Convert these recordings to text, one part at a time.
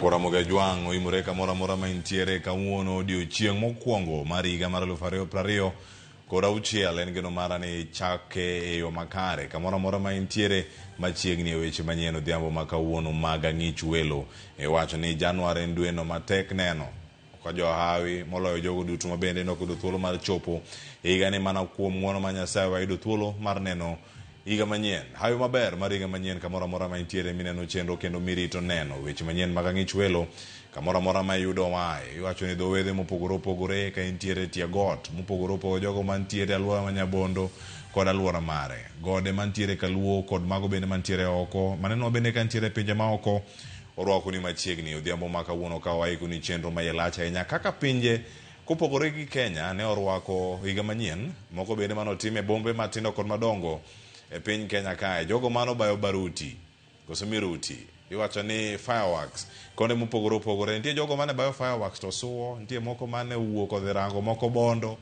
Nyakwar Ramogi Ajwang' oimore kamoro amora ma intiere kawuono odiochieng' mokwongo mar higa mar 2026. En geno mara ni chake e yo makare kamoro amora ma intiere machiegni e weche manyien odhiambo ma kawuono mag ang'ich welo. Iwacho ni Januar en dweno matek neno ka johawi moloyo jogo duto ma bende noyudo thuolo mar chopo e higani mana kuom ng'uono mar Nyasaye wayudo thuolo mar neno higa manyien. Hawi maber mar higa manyien kamoro amora ma intiere mineno chenro kendo mirito neno weche manyien mag ang'ich welo kamoro amora ma iyudo wae. Iwacho ni dho wedhe mopogore opogore ka intiere tie got mopogore opogore jogo mantiere alwora ma Nyabondo kod alwora mare. Gode mantiere Kaluo kod mago bende mantiere oko. Manenwa bende ka ntiere pinje maoko orwako ni machiegni odhiambo ma kawuono ka waiko ni chenro ma iye lach ahinya kaka pinje kopogore gi Kenya ne orwako higa manyien moko bende mane otim e bombe matindo kod madongo e piny Kenya kae. Jogo mane obayo baruti koso miruti iwacho ni fireworks konde mopogore opogore. Nitie jogo mane bayo fireworks to suwo, nitie moko mane owuok odhi rango moko bondo,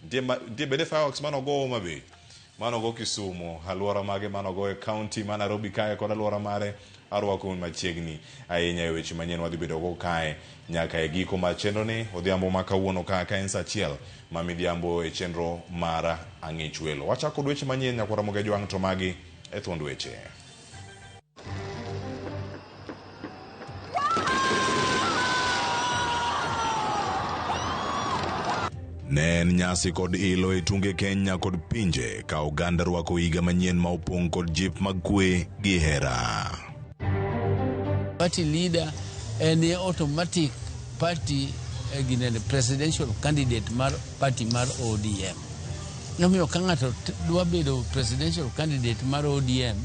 nitie bende fireworks mane ogo Homa Bay, mane ogo Kisumu, alwora mage mane ogo e county ma Nairobi kae kod alwora mare. Arwako machiegni ahinya e weche manyien wadhi bedo go kae nyaka e giko mar chenro ni odhiambo ma kawuono ka ka en saa achiel ma midhiambo e chenro mar ang'ich welo. Wachako kod weche manyien nyakwar Ramogi Ajwang' to magi e thuond weche. Ne en nyasi kod ilo e tunge Kenya kod pinje ka oganda rwako higa manyien ma opong' kod jip mag kwe gi hera. Party leader en automatic party ginene presidential candidate mar party mar ODM. Omiyo ka ng'ato dwa bedo presidential candidate mar ODM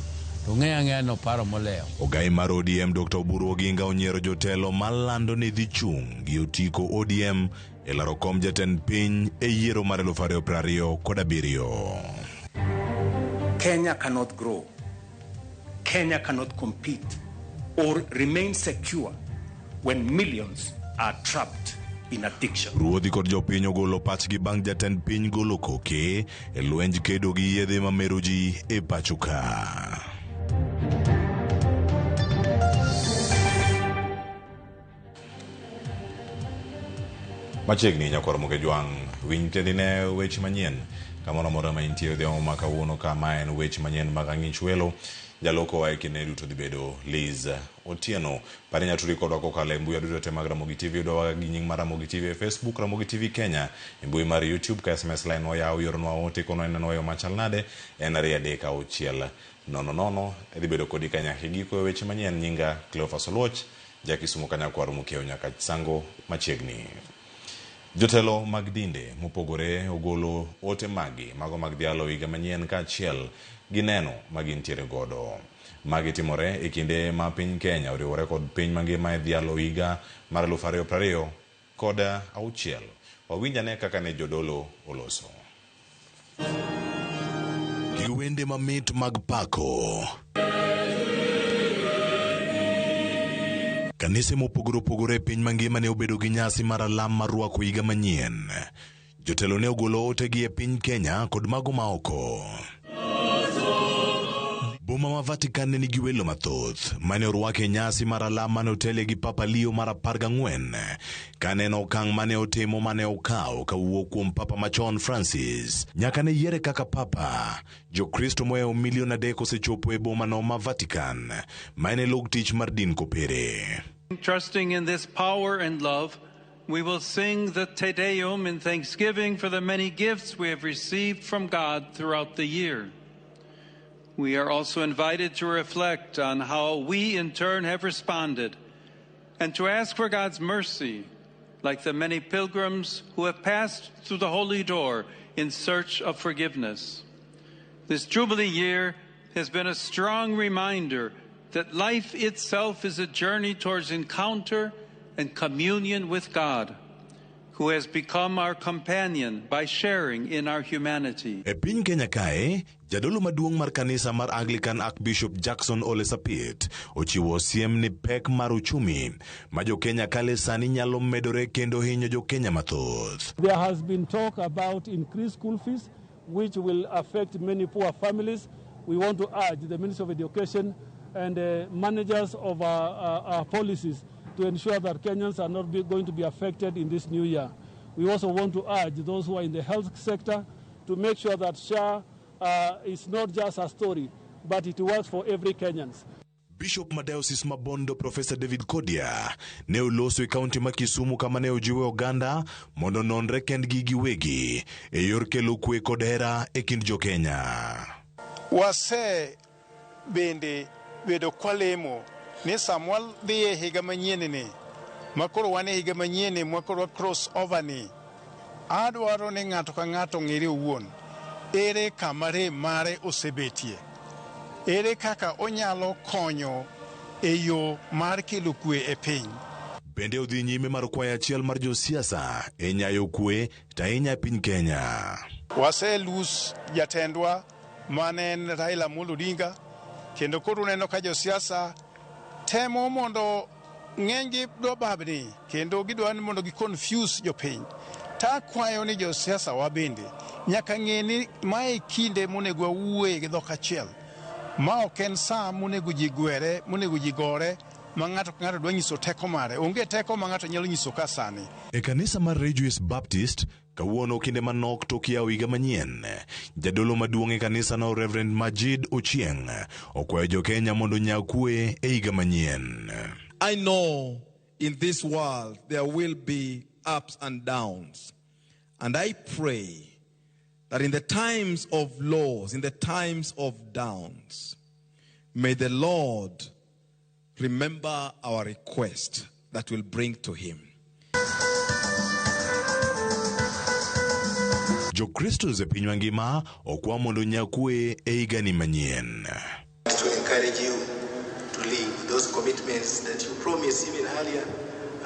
to ng'eyo ang'eya ni oparo molewo. Ogai mar ODM Dr. Oburu Oginga onyiero jotelo malando ni dhi chung' gi otiko ODM e laro kom jatend piny e yiero mar 2027. Kenya cannot grow. Kenya cannot compete or remain secure when millions are trapped in addiction. Ruodhi kod jopiny ogolo pachgi bang' jatend piny golo koke e lwenj kedo gi yedhe mamero ji e pacho ka. Machiegni nyakwar Ramogi Ajwang' winj tiendine weche manyien kamoro amora ma intie odhiambo ma kawuono ka ma en weche manyien mag ang'ich welo. Jaloko wa e kinde duto dhi bedo Liz Otieno. Pare inya tudri kodwa kokalo e mbui duto te mag Ramogi TV yudowa gi nying mar Ramogi TV e Facebook, Ramogi TV Kenya, e mbui mar YouTube ka SMS line oyaw ioronwa ote kono inenowa e yo machal nade en 2 3 6 0 0. Idhi bedo kodi ka nyaka giko e weche manyien. Nyinga Cleophas Oluoch, ja Kisumu Kanyakwar Mukeo nyaka Sango machiegni. Jotelo mag dinde mopogore ogolo ote magi mago mag dhialo higa manyien kaachiel gi neno ma gintiere godo. Magi timore e kinde ma piny Kenya oriwore kod piny mangima e dhialo higa mar 2026. Wawinj ane kaka ne jodolo oloso. Gi wende mamit mag pako. Kanise mopogore opogore e piny mangima ne obedo gi nyasi mar alam mar rwako higa manyien. Jotelo ne ogolo otegi e piny Kenya kod mago maoko. Boma ma Vatican ne nigi welo mathoth mane orwak e nyasi mar alam mane otelie gi Papa Leo mar 14 kaneno okang' mane otimo mane okawo kawuok kuom Papa machon Francis. Nyaka ne yiere kaka Papa, Jokristo mohewo milion 3 osechopo e boma no ma Vatican, ma en e log tich mar din kopere. Trusting in this power and love, we will sing the Te Deum in thanksgiving for the many gifts we have received from God throughout the year. We are also invited to reflect on how we in turn have responded and to ask for God's mercy, like the many pilgrims who have passed through the holy door in search of forgiveness. This Jubilee year has been a strong reminder that life itself is a journey towards encounter and communion with God, who has become our companion by sharing in our humanity. E piny Kenya kae, jadolo maduong' mar kanisa mar Anglican Archbishop Jackson Ole Sapit ochiwo siem ni pek mar uchumi ma jo-Kenya kale sani nyalo medore kendo hinyo jo-Kenya mathoth. There has been talk about increased school fees, which will affect many poor families. We want to urge the Ministry of Education and the managers of our policies to ensure that Kenyans are not going to be affected in this new year. We also want to urge those who are in the health sector to make sure that SHA is not just a story, but it works for every Kenyans. Bishop ma Diocese ma Bondo Professor David Kodia ne oloso e kaunti ma Kisumu kama ne ojiwe oganda mondo ononre kendgi giwegi e yor kelo kwe kod hera e kind jo-Kenya. Wase bende bedo kwalemo ni sama wadhi e higa manyien ni makoro wan e higa manyien makoro wa cross over ni adwaro ni ng'ato ka ng'ato ong'ere owuon ere kama rem mare osebetie, ere kaka onyalo konyo e yo mar kelo kwe e piny. Bende odhi nyime mar kwayo achiel mar josiasa e nyayo kwe to ahinya e piny Kenya. Wase lose jatendwa mane en Raila Amolo Odinga, kendo koro uneno ka josiasa temo mondo ng'enygi dwa babni kendo gidwa ni mondo gi confuse jopiny. Takwayo ni josiasa wa bende nyaka ng'e ni mae kinde monego wawuoye gi dhok achiel. Ma ok en sa monego ji gwere, monego ji gore, ma ng'ato ka ng'ato dwa nyiso teko mare. Onge teko ma ng'ato nyalo nyiso ka sani. E kanisa mar Rejoice Baptist, kawuono kinde manok tok yawo higa manyien, jadolo maduong' e kanisano Reverend Majid Ochieng' okwayo jo-Kenya mondo onyag kwe e higa manyien. I know in this world there will be ups and downs. And I pray that in the times of lows, in the times of downs, may the Lord remember our request that we'll bring to him. Jokristo e piny mangima okwa mondo onyag kwe e higani manyien. To encourage you to live those commitments that you promised even earlier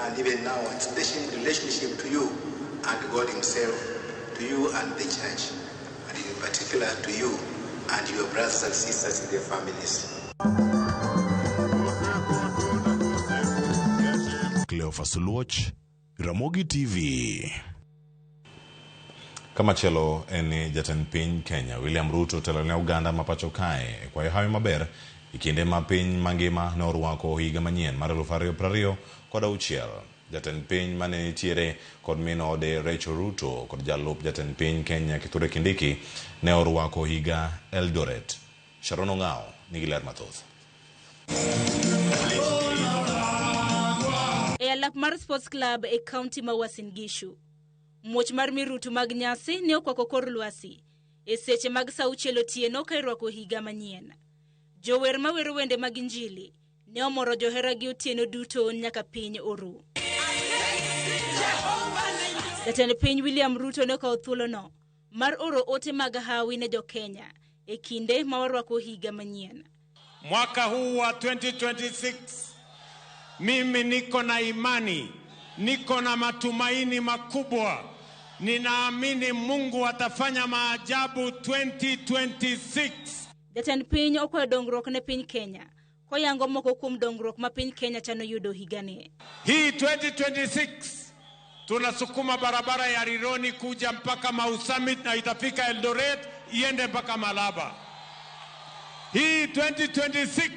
and even now, especially in relationship to you and God himself, to you and the church, and in particular to you and your brothers and sisters in their families. Cleophas Luoch, Ramogi TV. Kamachielo en ni jatend piny Kenya William Ruto otelo ne oganda ma pacho kae e kwayo hawi maber e kinde ma piny mangima ne orwako higa manyien mar 2026. Jatend piny mane nitiere kod min ode Rachel Ruto kod jalup jatend piny Kenya Kithure Kindiki ne orwako higa Eldoret. Sharon Ong'ao nigi ler mathoth. E alap mar Sports Club e kaunti ma Uasin Gishu, muoch mar mirutu mag nyasi ne okwako kor lwasi e seche mag sa auchiel otieno ka irwako higa manyien. Jower mawero wende mag injili ne omoro joheragi otieno duto nyaka piny oru. Jatend piny William Ruto ne okawo thuolono mar oro ote mag hawi ne jo-Kenya e kinde ma warwako higa manyien. Mwaka huu wa 2026 mimi niko na imani, niko na matumaini makubwa. Ninaamini Mungu atafanya maajabu 2026. Jatend piny okwayo dongruok ne piny Kenya koyango moko kuom dongruok ma piny Kenya chano yudo higani. Hii 2026 tunasukuma barabara ya Rironi kuja mpaka Mau Summit na itafika Eldoret iende mpaka Malaba. Hii 2026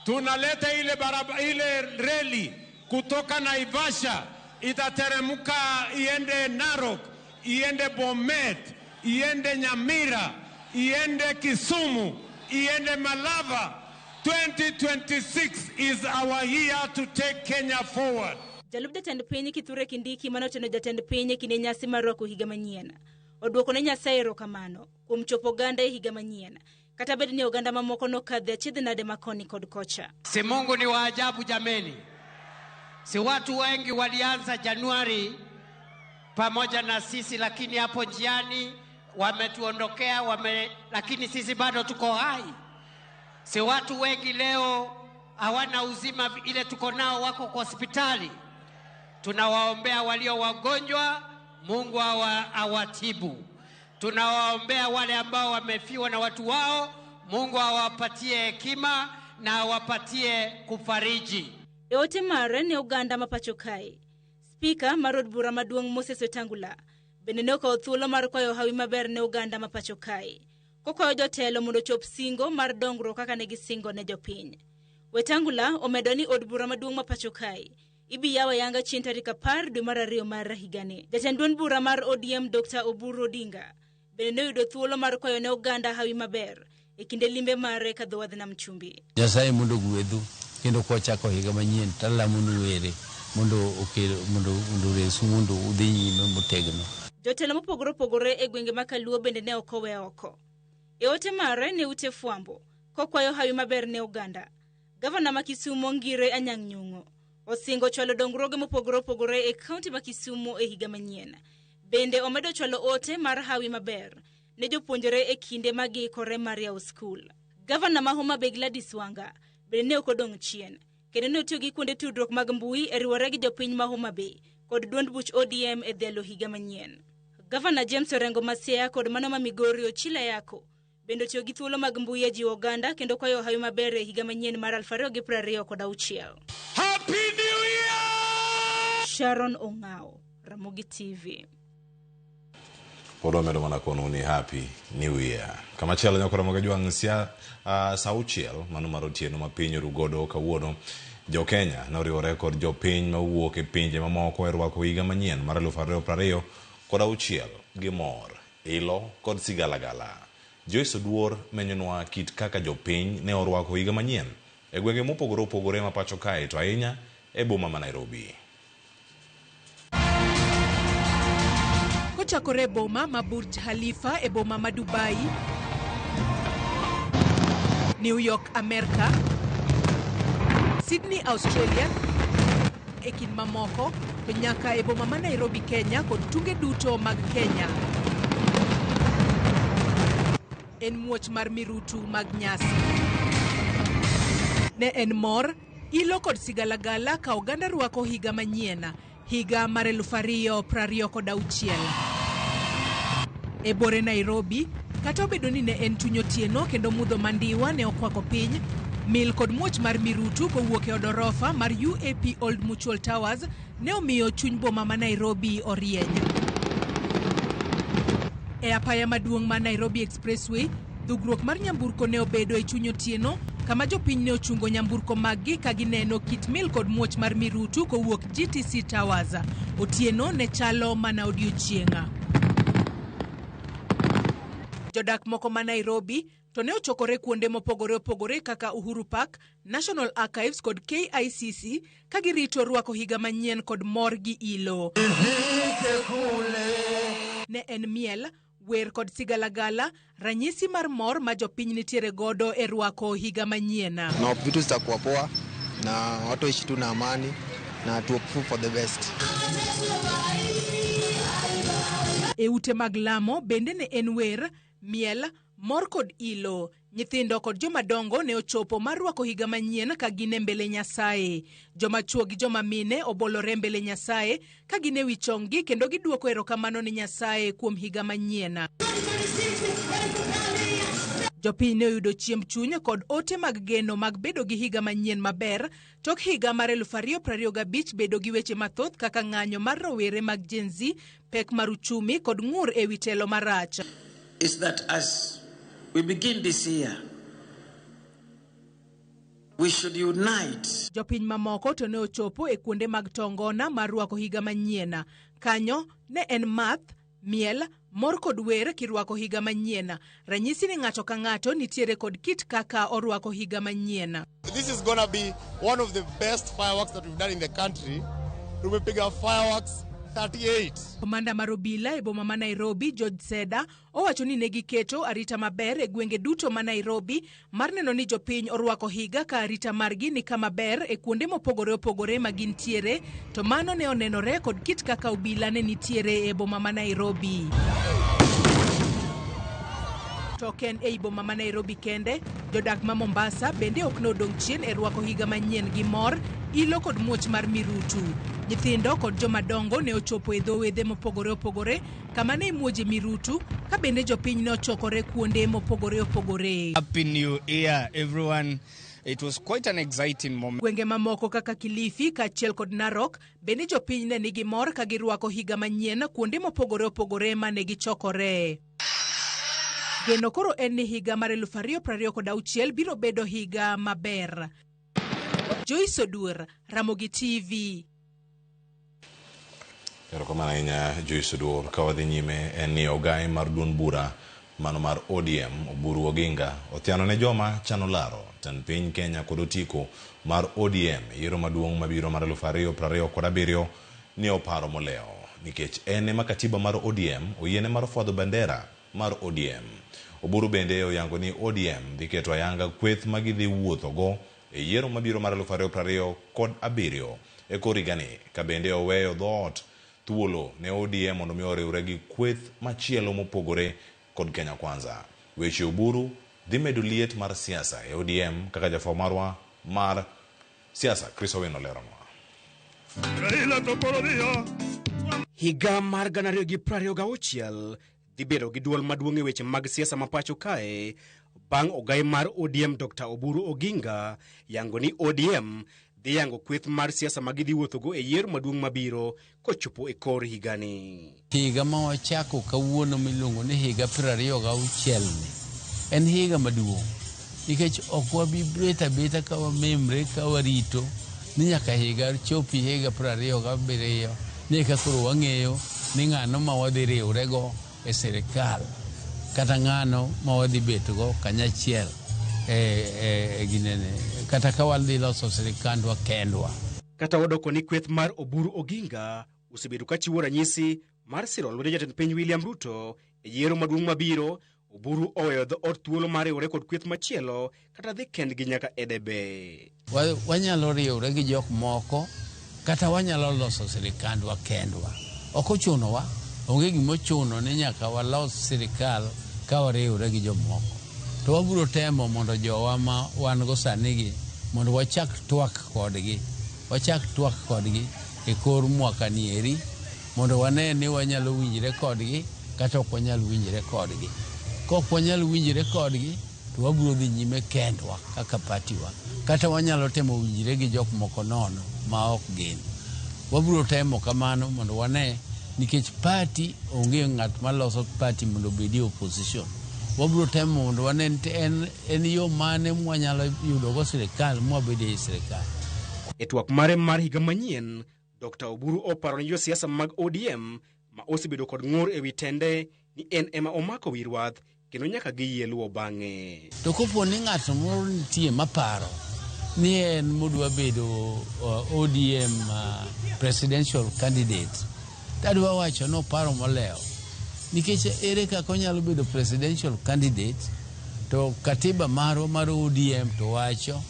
tunaleta ile barabara, ile reli kutoka Naivasha itateremka iende Narok, iende Bomet, iende Nyamira, iende Kisumu, iende Malava. 2026 is our year to take Kenya forward. Jalup jatend piny Kithure Kindiki mane oteno jatend piny e kinde nyasi mar rwako higa manyien oduoko ne Nyasaye erokamano kuom chopo oganda e higa manyien kata bed ni oganda mamoko nokadhe achiedh nade makoni kod kocha. Si Mungu ni wa ajabu jameni. Si watu wengi walianza Januari pamoja na sisi, lakini hapo njiani wametuondokea lakini sisi bado tuko hai. Si watu wengi leo hawana uzima ile tuko nao, wako kwa hospitali. Tunawaombea walio wagonjwa, Mungu awatibu. Tunawaombea wale ambao wamefiwa na watu wao, Mungu awapatie hekima na awapatie kufariji. E ote mare ne oganda ma pacho kae, Spika mar od bura maduong' Moses Wetangula bende ne okawo thuolo mar kwayo hawi maber ne oganda ma pacho kae, kokwayo jotelo mondo ochop singo mar dongruok kaka ne gisingo ne jopiny. Wetangula omedo ni od bura maduong' ma pacho kae ibi yaw ayanga chieng' tarik 10 dwe mar 2 mar higani. Jatend duond bura mar ODM Dr. Oburu Odinga bende noyudo thuolo mar kwayo ne oganda hawi maber e kinde limbe mare kadho wadh nam chumbi. Nyasaye mondo ogwedhu kendo kwachako higa manyien talamonu were mondo okel mondo mondo oresu mondo udhi nyime motegno. Jotelo mopogore opogore e gwenge ma Kaluo bende ne ok owe oko. E ote mare ne ute fwambo kokwayo hawi maber ne oganda. Gavana ma Kisumo Ngire Anyang' Nyong'o osingo chwalo dongruoge mopogore opogore e kaunti ma Kisumo e higa manyien. Bende omedo chwalo ote mar hawi maber ne jopuonjre e kinde ma giikore mar yawo skul. Gavana ma Homa Bay Gladys Wanga bende ne ok odong' chien kendo ne otiyo gi kuonde tudruok mag mbui e riwore gi jopiny ma Homa Bay kod duond buch ODM e dhialo higa manyien. Gavana James Orengo ma Siaya kod mano ma Migori Ochila Yako bende otiyo gi thuolo mag mbui e jiwo oganda kendo kwayo hawi maber e higa manyien mar 2026. Happy New Year! Sharon Ong'ao, Ramogi TV. Pod wamedo mana kono ni Happy New Year. Kamachielo nyakora mag jwang' sia saa auchiel mano mar otieno ma piny orugodo kawuono. Jo Kenya noriwore kod jopiny mawuok e pinje mamoko e rwako higa manyien mar 2026 gi mor, ilo kod sigalagala. Joyce Oduor menyonwa kit kaka jopiny ne orwako higa manyien e gwenge mopogore opogore ma pacho kae to ahinya e boma ma Nairobi. Kochakore e boma ma Burj Khalifa e boma ma Dubai, New York, Amerka, Sydney, Australia, e kind mamoko, to nyaka e boma ma Nairobi, Kenya kod tunge duto mag Kenya. En muoch mar mirutu mag nyasi. Ne en mor, ilo kod sigalagala ka oganda rwako higa manyien, higa mar 2026. E bore Nairobi, kata obedo ni ne en chuny otieno kendo mudho mandiwa ne okwako piny, mil kod muoch mar mirutu kowuok e od orofa mar UAP Old Mutual Towers ne omiyo chuny boma ma Nairobi orieny. E apaya maduong' ma Nairobi Expressway, dhugruok mar nyamburko ne obedo e chuny otieno kama jopiny ne ochungo nyamburko maggi ka gineno kit mil kod muoch mar mirutu kowuok GTC Towers. Otieno ne chalo mana odiochieng'. Jodak moko ma Nairobi to ne ochokore kuonde mopogore opogore kaka Uhuru Park, National Archives kod KICC ka girito rwako higa manyien kod mor gi ilo. Ne en miel, wer kod sigalagala, ranyisi mar mor ma jopiny nitiere godo e rwako higa manyien. Na vitu zitakuwa poa na watu waishi tu na amani na tu hope for the best. E ute mag lamo bende ne en wer, miel, mor kod ilo. Nyithindo kod jomadongo ne ochopo mar rwako higa manyien ka gin e mbele Nyasaye. Joma chuo gi joma mine obolore mbele Nyasaye ka gin e wi chonggi kendo giduoko erokamano ne Nyasaye kuom higa manyien. Jopiny ne oyudo chiemb chuny kod ote mag geno mag bedo gi higa manyien maber tok higa mar 2025 bedo gi weche mathoth kaka ng'anyo mar rowere mag Gen Z, pek mar uchumi kod ng'ur e wi telo marach. Is that as we begin this year, we should unite. Jopiny mamoko to ne ochopo e kuonde mag tongona mar rwako higa manyien. Kanyo ne en math, miel, mor kod wer kirwako higa manyien. Ranyisi ni ng'ato ka ng'ato nitiere kod kit kaka orwako higa manyien. This is gonna be one of the best fireworks that we've done in the country. Tumepiga fireworks 38. Komanda mar obila e boma ma Nairobi, George Seda, owacho ni ne giketo arita maber e gwenge duto ma Nairobi mar neno ni jopiny orwako higa ka arita margi ni kama ber e kuonde mopogore opogore ma gintiere, to mano ne onenore kod kit kaka obila ne nitiere e boma ma Nairobi. To ok en ei boma ma Nairobi kende, jodak ma Mombasa bende ok nodong' chien e rwako higa manyien gi mor, ilo kod muoch mar mirutu. Nyithindo kod jomadongo ne ochopo e dho wedhe mopogore opogore kama ne imuoje mirutu ka bende jopiny ne ochokore kuonde mopogore opogore. Happy New Year, everyone. It was quite an exciting moment. Gwenge mamoko kaka Kilifi kaachiel kod Narok bende jopiny ne nigi mor ka girwako higa manyien kuonde mopogore opogore mane gichokore. Geno koro en ni higa mar 2026 biro bedo higa maber. Joyce Odur, Ramogi TV. Erokamano ahinya Joyce Oduor. Ka wadhi nyime en ni ogai mar duond bura mano mar ODM Oburu Oginga othiano ne joma chano laro tend piny Kenya kod otiko mar ODM e yiero maduong' mabiro mar 2027 ni oparo molewo nikech en ema katiba mar ODM oyiene mar fwadho bandera mar ODM. Oburu bende oyango ni ODM dhi keto ayanga kweth ma gidhi wuothogo e yiero mabiro mar 2027 e kor higani ka bende oweyo dhoot thuolo ne ODM mondo mi oriwre gi kweth machielo mopogore kod Kenya Kwanza. Weche Oburu dhi medo liet mar siasa e ODM kaka jafwambo marwa mar siasa Chris Owino leronwa. Higa mar 2026 dhi bedo gi duol maduong' e weche mag siasa ma pacho kae bang' ogai mar ODM Dr. Oburu Oginga yango ni ODM dhi yango kweth mar siasa ma gidhi wuothogo e yiero maduong' mabiro kochopo e kor higani. Higa ma wachako kawuono miluongo ni higa 26 ni en higa maduong' nikech ok wabi bet abeta ka wamemre ka warito ni nyaka higa chopi higa 27 ni eka koro wang'eyo ni ng'ano ma wadhi riwrego e sirikal kata ng'ano ma wadhi betgo kanyachiel e ginene kata ka wadhi loso sirikandwa kendwa. Kata odoko ni kweth mar Oburu Oginga osebedo ka chiwo ranyisi mar siro lwedo jatend piny William Ruto e yiero maduong' mabiro, Oburu oweyo dhoot thuolo mar riwore kod kweth machielo kata dhi kendgi nyaka e debe. Wanyalo riwre gi jok moko kata wanyalo loso sirikandwa kendwa. Ok ochunowa, onge gima ochuno ni nyaka walos sirikal ka wariwre gi jomoko. To wabiro temo mondo jowa ma wan go sani gi mondo wachak twak kodgi. Wachak twak kodgi e kor mwaka ni eri mondo wane ni wanyalo winjre kodgi kata ok wanyal winjre kodgi. Ka ok wanyal winjre kodgi to wabiro dhi nyime kendwa kaka party wa kata wanyalo temo winjre gi jok moko nono ma ok gin. Wabiro temo kamano mondo wane nikech party onge ng'at maloso party mondo obed e opposition. Wabiro temo mondo wane ni en yo mane mwanyalo yudogo sirikal mwabed ei sirikal. E twak mare mar higa manyien, Dr. Oburu oparo ni josiasa mag ODM ma osebedo kod ng'ur ewi tende ni en ema omako wi rwath kendo nyaka giyie luwo bang'e. To kopo ni ng'at moro nitie maparo ni en modwa bedo ODM presidential candidate, tadwa wacho ni oparo molewo. Nikech ere kaka onyalo bedo presidential candidate to katiba marwa mar ODM to wacho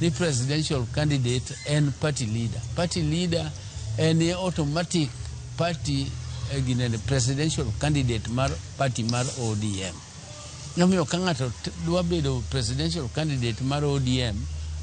ni presidential candidate en party leader. Party leader en automatic party ginene presidential candidate mar party mar ODM. Omiyo ka ng'ato dwa bedo presidential candidate mar ODM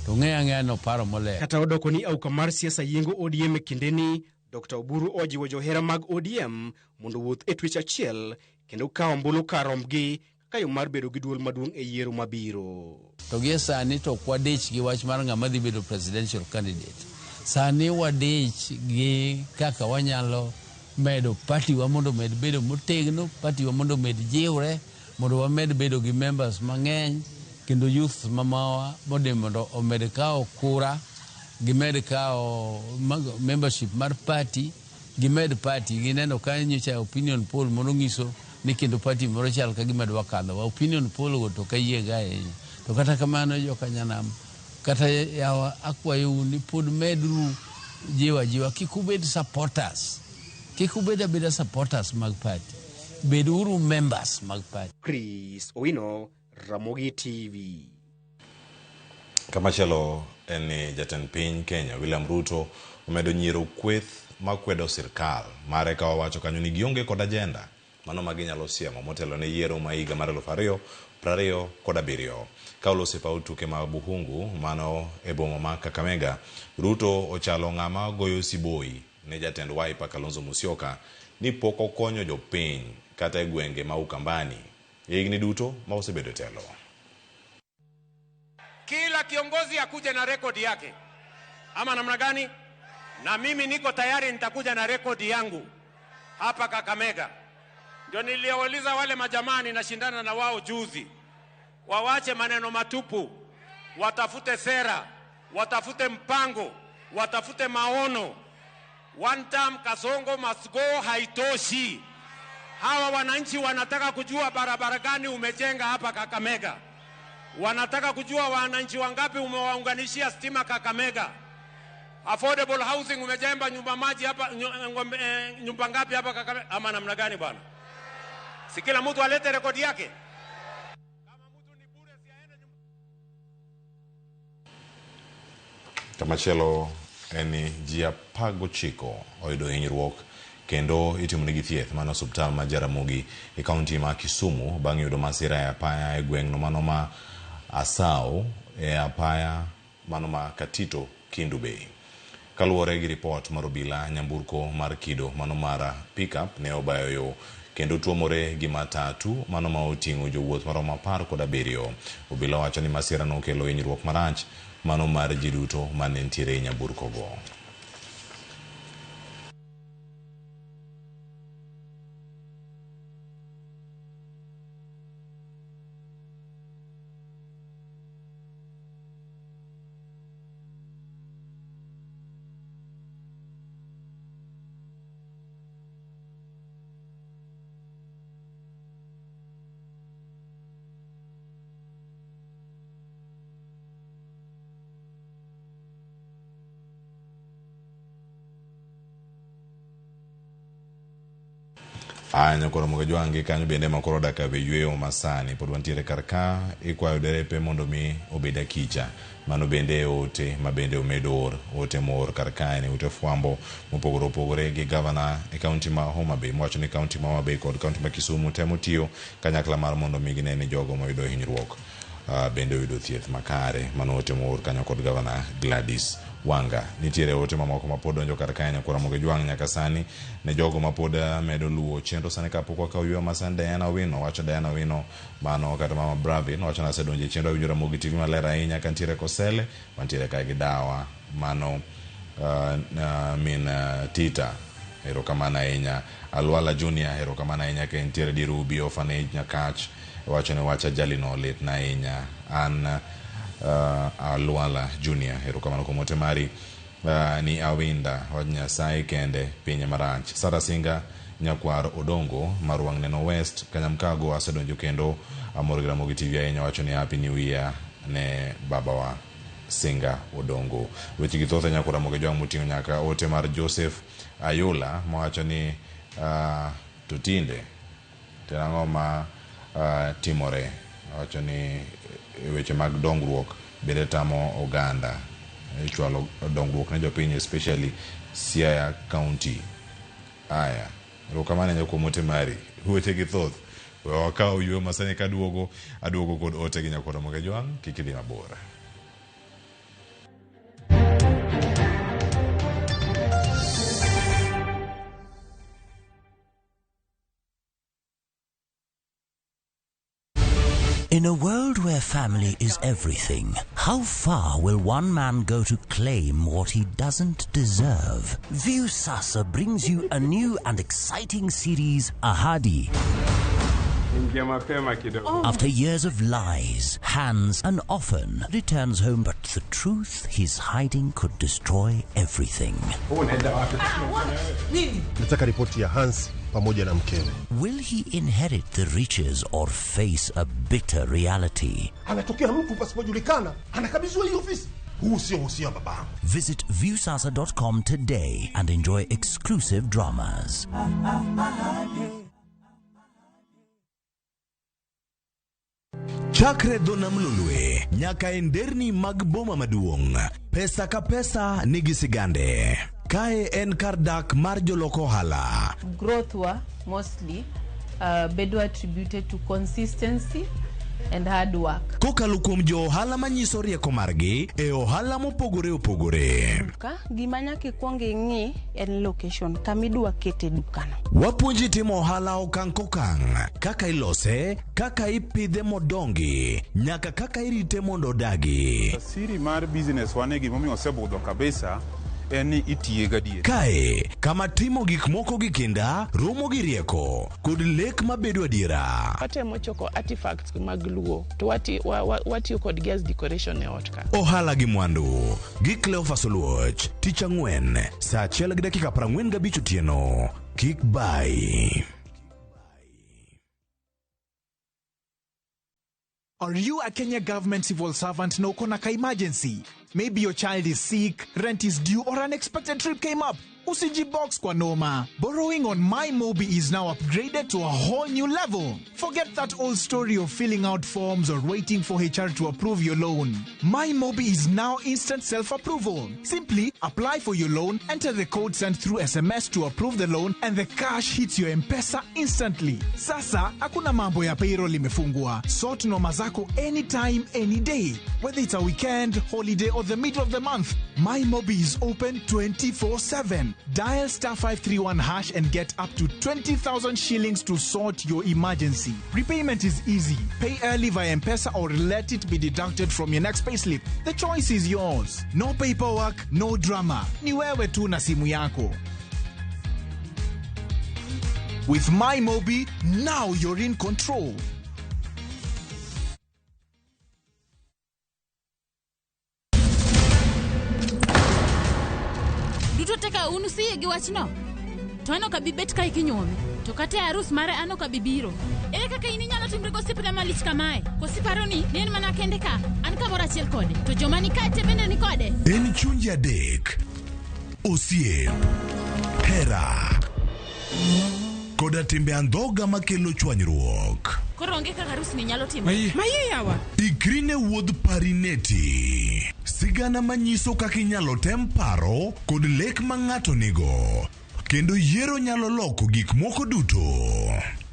to ng'eyo ang'eya ni oparo molewo. Kata odoko ni auka mar siasa yiengo ODM e kindeni, Dr. Oburu ojiwo johera mag ODM mondo owuoth e twech achiel kendo kawo ombulu kar rombgi kaka yo mar bedo gi duol maduong' e yiero mabiro. To gie sani to ok wadich gi wach mar ng'ama dhi bedo presidential candidate. Sani wadich gi kaka wanyalo medo party wa mondo omed bedo motegno, party wa mondo omed jiwre, mondo wamed bedo gi members mang'eny kendo youth mamawa mondo omed kawo kura, gimed kawo membership mar party, gimed party. Gineno ka nyocha opinion poll moro ng'iso ni kendo party moro chal ka gima dwa kadhowa. Opinion poll go to ok ayiego ahinya. To kata kamano joka nyanam kata yawa akwayou ni pod meduru jiwo ajiwa kik ubed supporters. Kik ubed abeda supporters mag party. Beduru members mag party. Chris Owino, Ramogi TV. Kamachielo en ni jatend piny Kenya William Ruto omedo nyiero kweth makwedo sirkal mare ka owacho kanyo ni gionge kod agenda mano ma ginyalo siemo motelo ne yiero ma higa mar 2027. Ka oloso e paw tuke ma Bukhungu mano e boma ma Kakamega, Ruto ochalo ng'ama goyo siboi ne jatend Wiper Kalonzo Musyoka ni pok okonyo jopiny kata e gwenge ma Ukambani e higni duto ma osebedo e telo. Kila kiongozi akuje na rekodi yake, ama namna gani? Na mimi niko tayari, nitakuja na rekodi yangu hapa Kakamega. Ndio niliwauliza wale majamaa ninashindana na wao juzi, wawache maneno matupu, watafute sera. watafute mpango, watafute maono. One term Kasongo must go haitoshi. Hawa wananchi wanataka kujua barabara gani umejenga hapa Kakamega. Wanataka kujua wananchi wangapi umewaunganishia stima Kakamega. Affordable housing umejenga nyumba maji hapa nyumba ngapi hapa Kakamega ama namna gani bwana? Si kila mtu alete rekodi yake. Kamachielo en ni ji 19 oyudo hinyruok kendo itimonegi thieth mano osiptal ma Jaramogi e kaunti ma Kisumu bang' yudo masira e apaya e gweng'no mano ma Asau e apaya mano ma Katito Kendu Bay. Kaluwore gi ripot mar obila, nyamburko mar kido mano mar pickup ne obayo yo kendo tuomore gi matatu mano ma oting'o jowuoth maromo 17. Obila wacho ni masira no okelo hinyruok marach mano mar ji duto mane nitiere e nyamburko go. Aya nyakoro Mugajwangi kanyo bende makoro odak e yweyo masani pod wantiere kar ka ikwayo derepe mondo mi obed akicha. Mano bende e ote ma bende omedo or ote moor kar kae ni ute fwambo mopogore opogore gi gavana e kaunti ma Homa Bay mowacho ni kaunti ma Homa Bay kod kaunti ma Kisumu temo tiyo kanyakla mar mondo mi gine ni jogo moyudo hinyruok bende oyudo thieth makare. Mano ote moor kanyo kod gavana Gladys Wanga. Nitiere ote mamoko ma pod donjo kar kae nyakwara Mugajwang' nyaka sani ne jogo ma pod medo luwo chenro sani kapok wakawo yweyo masani. Diana Owino wacho, Diana Owino mano kata mama Bravin wacho ni asedonjo e chenro awinjo Ramogi TV maler ahinya kantiere Kosele wantiere kae gi dawa mano min Tita erokamano ahinya. Alwala Junior erokamano ahinya ka entiere Dirubi Orphanage Nyakach wacho ni wach ajali no litna ahinya. An Alwala Junior erokamano kuom ote mari. Ni Awinda wach Nyasaye kende piny marach. Sara Singa nyakwar Odongo mar Wang' Neno West Kanyamkago asedonjo kendo amor gi Ramogi TV ahinya wacho ni happy new year ne babawa Singa Odongo. Weche gi thoth nyakwar Ramogi Jwang' moting'o nyaka ote mar Joseph Ayula mowacho ni to tinde to ang'o ma timore. Owacho ni weche mag dongruok bende tamo oganda chwalo dongruok ne jopiny especially Siaya County. Aya, erokamano ahinya kuom ote mari. Weche gi thoth. We wakaw yweyo masani kaduogo aduogo kod ote gi nyakwar Ramogi Jwang' kik idhi mabor. In a world where family is everything, how far will one man go to claim what he doesn't deserve? Viusasa brings you a new and exciting series, Ahadi. Ingia mapema kidogo. After years of lies, Hans an orphan returns home, but the truth he's hiding could destroy everything. Unaenda wapi? Nini? Nataka ripoti ya Hans pamoja na mkewe. Will he inherit the riches or face a bitter reality? Anatokea mtu pasipojulikana, anakabidhiwa hii ofisi. Huu sio uhusia wa babangu. Visit viusasa.com today and enjoy exclusive dramas. Chakre dho nam Lolwe nyaka e nderni mag boma maduong', pesa ka pesa nigi sigande. Kae en kar dak mar jolok ohala. Growth wa mostly bedo attributed to consistency and hard work. Kokalo kuom jo ohala manyiso rieko margi e ohala mopogore opogore. Duka gima nyaka ikwong ing'i en location kamidwa kete dukano. Wapuonji timo ohala okang' kokang', kaka ilose, kaka ipidhe modongi, nyaka kaka irite mondo odagi. Siri mar business wane gimomiyo osebudho kabisa en ni itiye gadier. Kae kama timo gik moko gi kinda romo gi rieko kod lek mabedo adiera. Watemo choko artifacts mag Luo to watiyo kodgi as decoration e ot ka. Ohala gi mwandu gi Cleophas Oluoch tich ang'wen saa 1:45 otieno. Kik bai. Are you a Kenya government civil servant na uko na ka emergency? Maybe your child is sick, rent is due, or unexpected trip came up. Usijibox kwa noma. Borrowing on MyMobi is now upgraded to a whole new level. Forget that old story of filling out forms or waiting for HR to approve your loan. MyMobi is now instant self-approval. Simply apply for your loan, enter the code sent through SMS to approve the loan, and the cash hits your M-Pesa instantly. Sasa, hakuna mambo ya payroll imefungwa. Sort noma zako anytime, any day. Whether it's a weekend, holiday, or the middle of the month, MyMobi is open 24/7. Dial *531# and get up to 20,000 shillings to sort your emergency. Repayment is easy. Pay early via M-Pesa or let it be deducted from your next payslip. The choice is yours. No paperwork, no drama. Ni wewe tu na simu yako. With MyMobi, now you're in control. Duto teka un usiyie gi wachno? To an ok abi bet kae kinyuome. To kata e arus mare an ok abi biro. Ere kaka in inyalo timri gosiepna malich kamae? Koso iparo ni ne en mana kende ka? An kamoro achiel kode. To joma ni kae te bende ni kode. En chunje adek. Osiep. Hera. Koda timbe andhoga makelo chwanyruok. Koro onge kaka arus ni nyalo timore. Maye yawa. Ikri ne wuodh Parineti. Sigana manyiso kaka inyalo tem paro kod lek ma ng'ato nigo. Kendo yiero nyalo loko gik moko duto.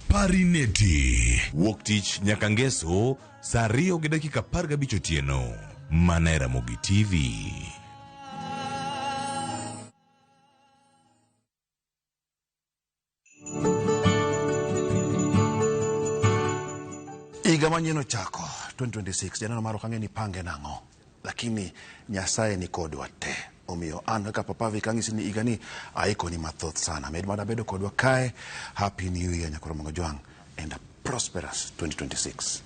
Parineti. Wuok tich nyaka ngeso saa 2:15 otieno. Mana e Ramogi TV. Higa manyien ochako 2026 janeno mar ok ang'e ni pange nang'o lakini Nyasaye ni kodwa te omiyo an kaka Papa Vic ang'isi ni higa ni aikoni mathoth sana med mana bedo kodwa kae. Happy New Year nyakoro Mongo Jwang' and a prosperous 2026.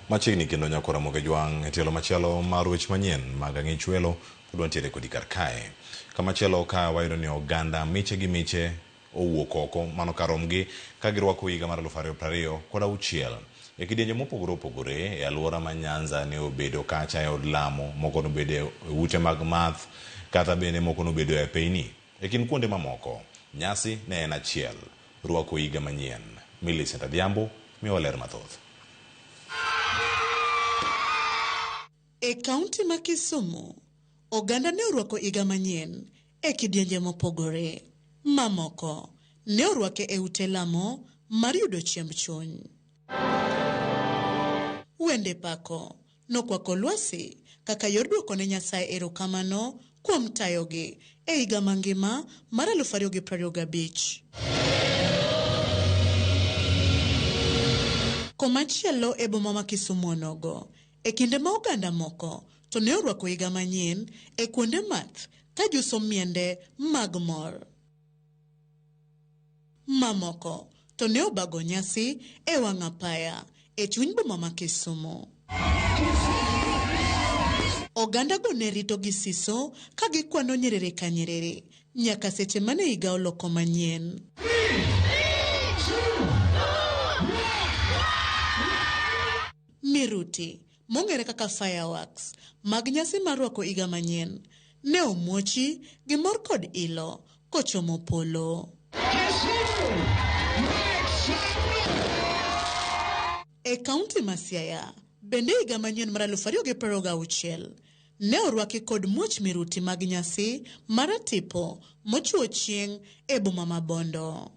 Machiegni kendo nyakora Ramogi Jwang' e tielo machielo mar weche manyien mag ang'ich welo pod wantiere kodi kar kae. Kamachielo ka wayudo ni oganda miche gi miche owuok oko mano karomgi ka girwako higa mar 2026. E kidienje mopogore opogore e alwora ma Nyanza ne obedo kacha e od lamo, moko nobedo e ute mag math, kata bende moko nobedo e apeyni. E kind kuonde mamoko, nyasi ne en achiel, rwako higa manyien. Millicent Adhiambo miyowa ler mathoth. E kaunti ma Kisumu, oganda ne orwako higa manyien e kidienje mopogore. Mamoko ne orwake e ute lamo mar yudo chiemb chuny. Wende pako nokwako lwasi kaka yor dwoko ne Nyasaye erokamano kuom tayogi e higa mangima mar 2025. Komachielo e boma ma Kisumu onogo, e kinde ma oganda moko to ne orwako higa manyien e kuonde math ka juso miende mag mor. Mamoko to ne obago nyasi e wang' apaya e chuny boma ma Kisumu. Oganda go ne rito gi siso ka gikwano nyerere ka nyerere nyaka seche mane higa oloko manyien. Miruti, mong'ere kaka fireworks, mag nyasi mar rwako higa manyien ne omuochi gi mor kod ilo kochomo polo. E kaunti ma Siaya, bende higa manyien mar 2026 ne orwaki kod muoch miruti mag nyasi mar tipo mochuo chieng' e boma ma Bondo.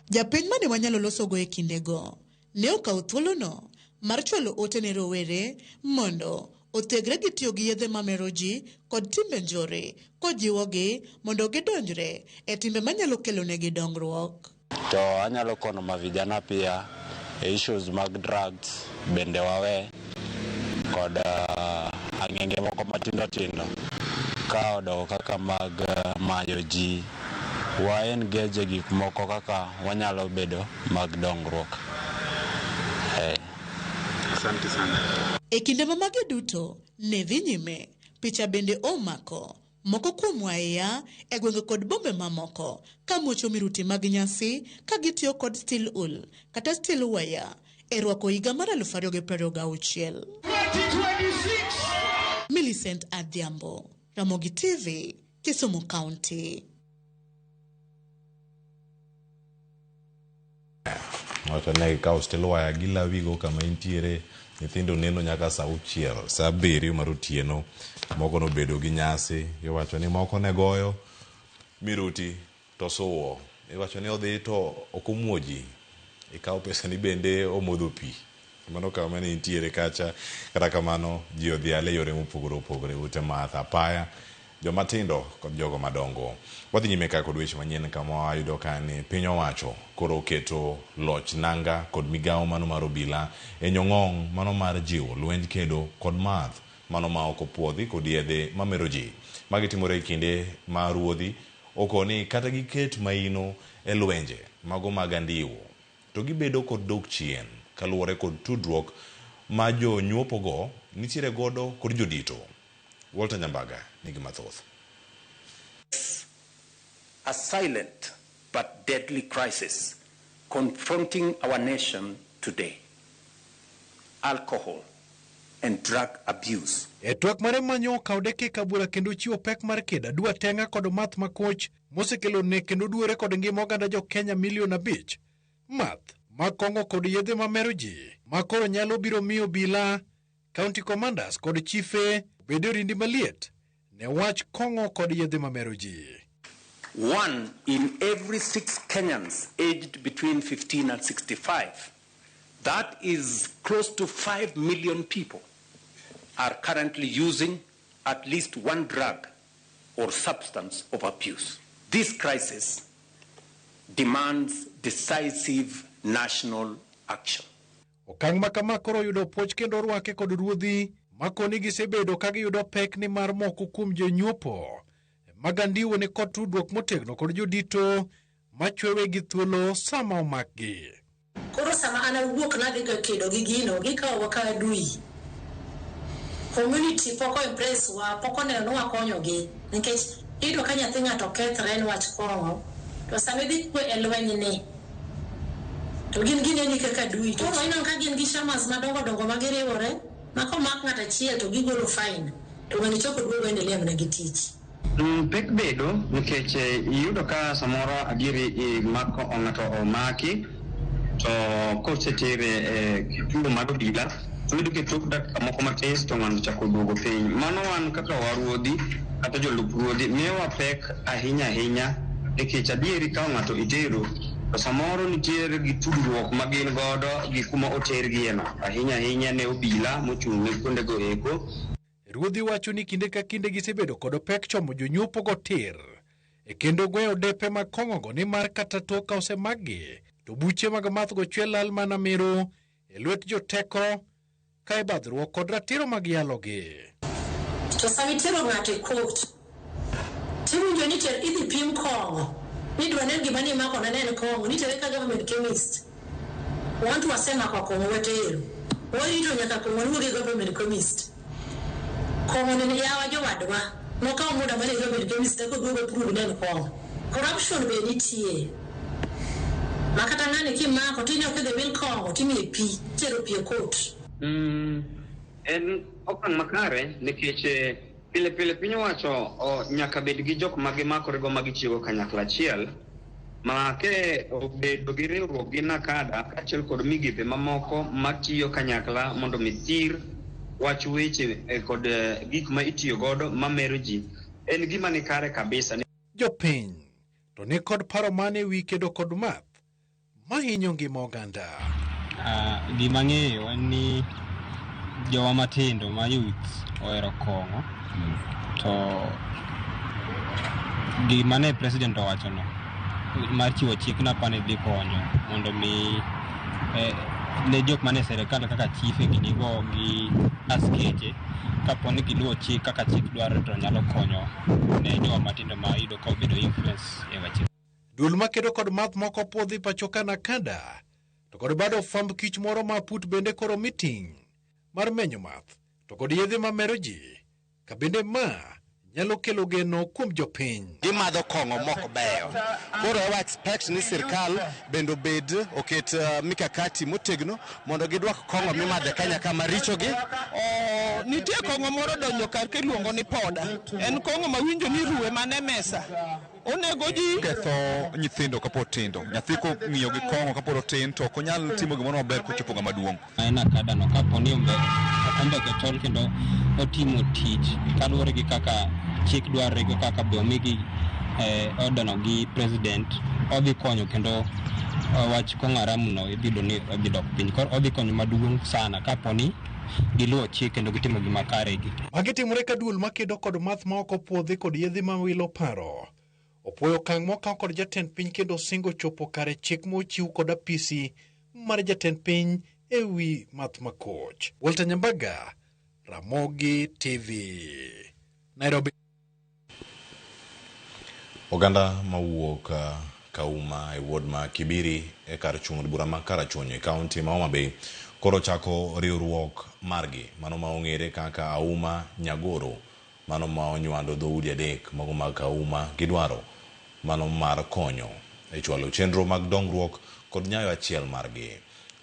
Japiny mane wanyalo losogo e kindego ne okawo thuolono mar chwalo ote ne rowere mondo othegre gi tiyo gi yedhe mamero ji kod timbe njore kojiwogi mondo gidonjre e timbe manyalo kelonegi dongruok. To anyalo kono mavijana pia e issues mag drugs bende wawe kod ang'enge moko matindo tindo ka odoko kaka mag mayo ji wa engage gik moko kaka wanyalo bedo mag dongruok. Asante sana. E kinde ma magi duto ne dhi nyime, picha bende omako moko kuom waiya e gwenge kod bombe mamoko ka muocho miruti mag nyasi ka gitiyo kod steel wool kata steel wire e rwako higa mar 2026. Millicent Adhiambo, Ramogi TV, Kisumu County. Wacho ne gikawo steel wire gilawigo kama intiere nyithindo neno nyaka saa 6 saa 7 mar otieno moko nobedo gi nyasi iwacho ni moko ne goyo miruti to suwo iwacho ni odhi to ok omuoji ikawo pesa ni bende omodho pi mano kama ne intiere kacha kata kamano ji odhiale yore mopogore opogore ute math apaya joma tindo kod jogo madongo. Wadhi nyime ka kod weche manyien kama wayudo ka ni piny owacho koro oketo loch nanga kod migawo mano mar obila e nyong'ong' mano mar jiwo lwenj kedo kod math mano ma ok opuodhi kod yedhe mamero ji. Magi timore e kinde ma ruodhi okoni kata giket maino e lwenje mago mag andiwo to gibedo kod dok chien kaluwore kod tudruok ma jonyuopogo nitiere godo kod jodito. Walter Nyambaga nigi mathoth. A silent but deadly crisis confronting our nation today. Alcohol and drug abuse. E twak mare manyo okaw dakika bura kendo chiwo pek mar kedo adwa teng'a kod math makoch mosekelo nek kendo duore kod ngima oganda jo Kenya milion 5. Math mag kong'o kod yedhe mamero ji ma koro nyalo biro miyo obila, county commanders kod chife obed e orindi maliet ne wach kong'o kod yedhe mamero ji. 1 in every 6 Kenyans aged between 15 and 65, that is close to 5 million people, are currently using at least one drug or substance of abuse. This crisis demands decisive national action. Okang' ma kama koro oyudo puoch kendo orwake kod ruodhi makoni gisebedo ka giyudo pek ni mar moko kuom jonyuopo mag andiwo ni kod tudruok motegno kod jodito machwewe gi thuolo sama omakgi. Koro sama an awuok nadhi ga kedo gi gino, gikawowa ka adui. Community pok o-impress wa, pok oneno ni wakonyogi. Nikech iyudo ka nyathi ng'ato kethre niwach kong'o, to sama idhi kwe e lweny ni, to gin gineni kaka adui. Koro ineno ka gin gi chamas madongo dongo ma giriwore, ma komak ng'ato achiel to gigolo fine, to ng'ani chako duogo endelea mana gi tich. Pek bedo nikech iyudo ka samoro adieri mako ng'ato omaki to kosetere e kituo mar obila to iyudo ka tok dakika moko matis to ng'ano chako duogo piny. Mano wan kaka waruodhi kata jolup ruodhi miyowa pek ahinya ahinya nikech adieri ka ng'ato itero to samoro nitiere gi tudruok ma gin godo gi kuma otergieno ahinya ahinya ne obila mochung' ne kuondego eko. Ruodhi wacho ni kinde ka kinde gisebedo kod pek chomo jonyuopogo tir e kendo gweyo depe mag kong'ogo nimar kata tok ka osemakgi to buche mag mathgo chwe lal mana miro e lwet joteko ka ibadhruok kod ratiro mag yalogi. To sama itero ng'ato e court, tiwinjo ni idhi pim kong'o, nidwa nen gima nimako ne en kong'o, nitere ka government chemist. Wan to wasemako kong'o watero. Warito nyaka kong'o wuog e government chemist. Kong'o ni yawa jowadwa, nokawo muda mar government chemist eka oduogo prove ni en kong'o. Corruption be nitie. Ma kata ng'ani kimako tineno kidhi wil kong'o timiye pi, itero pi e court. En okang' makare nikech pile pile piny owacho nyaka bed gi jok ma gimakorego ma gichiwo kanyakla achiel ma ke obedo gi riwruok gi NACADA kaachiel kod migepe mamoko matiyo kanyakla mondo mi thir wach weche kod gik ma itiyo godo mamero ji en gima ni kare kabisa. Jopiny to ni kod paro mane wi kedo kod math mahinyo ngima oganda. Gima ang'eyo en ni jowa matindo ma youth ohero kong'o to gima ne president owachono mar chiwo chik napani dhi konyo mondo mi ne jok mane serikal kaka chife ginigo gi askeche kapo ni giluwo chik kaka chik dwaro to nyalo konyo ne jowa matindo ma yudo ka obedo influence e weche. Duol makedo kod math moko puodhi pacho ka Nakada to kod bado fwamb kich moro ma Aput bende koro meeting mar menyo math to kod yedhe mamero ji ka bende ma nyalo kelo geno kuom jopiny. Gimadho kong'o mok beyo. Koro wa expect ni sirkal bende obed oket mikakati motegno mondo gidwak kong'o mimadho e Kenya ka marichogi. Nitie kong'o moro donjo kar kiluongo ni poda. En kong'o mawinjo ni ruwe mane mesa. Onego ji ketho nyithindo kapod tindo. Nyathi kong'iyo gi kong'o kapod otin to ok onyal timo gimoro maber kochopo ng'ama duong'. En Akada no kapo ni ombeke tol kendo otimo tich kaluwore gi kaka chik dwarore gi kaka be omigi order no gi president odhi konyo kendo wach kong'o haramu no idhi yudo ni odhi dok piny. Koro odhi konyo maduong' sana kapo ni giluwo chik kendo gitimo gima kare gi. Magi timore ka duol makedo kod math ma ok opuodhi kod yedhe mawilo paro. Opuoyo okang' mokaw kod jatend piny kendo singo chopo kare chik mochiw kod apisi mar jatend piny e wi math makoch. Walter Nyambaga, Ramogi TV, Nairobi. Oganda mawuok Kauma e ward ma Kibiri e kar chung' od bura ma Karachuonyo e kaunti ma Homa Bay koro chako riwruok margi mano ma ong'ere kaka Auma Nyagoro mano ma onywando dhoudi adek mago mag Kauma gidwaro mano mar konyo e chwalo chenro mag dongruok kod nyayo achiel margi.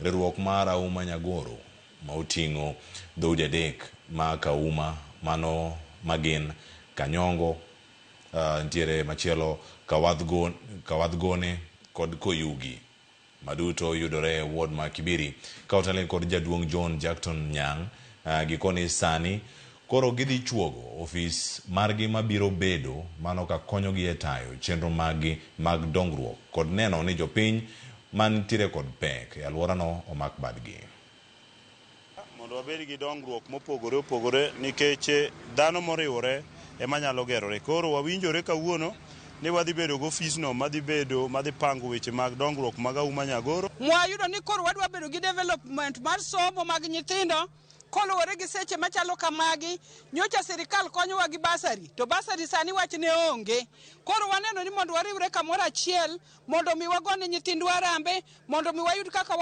Riwruok mar Auma Nyagoro ma oting'o dhoudi adek ma Kauma mano magin Kanyongo, nitiere machielo Kawadhgone kod Koyugi maduto yudore e ward ma Kibiri ka otelne kod jaduong' John Jackton Nyang' gikoni sani koro gidhi chuogo ofis margi mabiro bedo mano ka konyogi e tayo chenro maggi mag dongruok kod neno ni jopiny mantiere kod pek e alworano omak badgi. Mondo wabed gi dongruok mopogore opogore nikech dhano moriwore ema nyalo gerore. Koro wawinjore kawuono ni wadhi bedo gi ofisno madhi bedo madhi pango weche mag dongruok mag Auma Nyagoro. Mwayudo ni koro wadwa bedo gi development mar somo mag nyithindo koluwore gi seche machalo kamagi. Nyocha sirikal konyowa gi basari to basari sani wach ne onge. Koro waneno ni mondo wariwre kamoro achiel mondo mi wagone nyithindwa arambe, mondo mi wayud kaka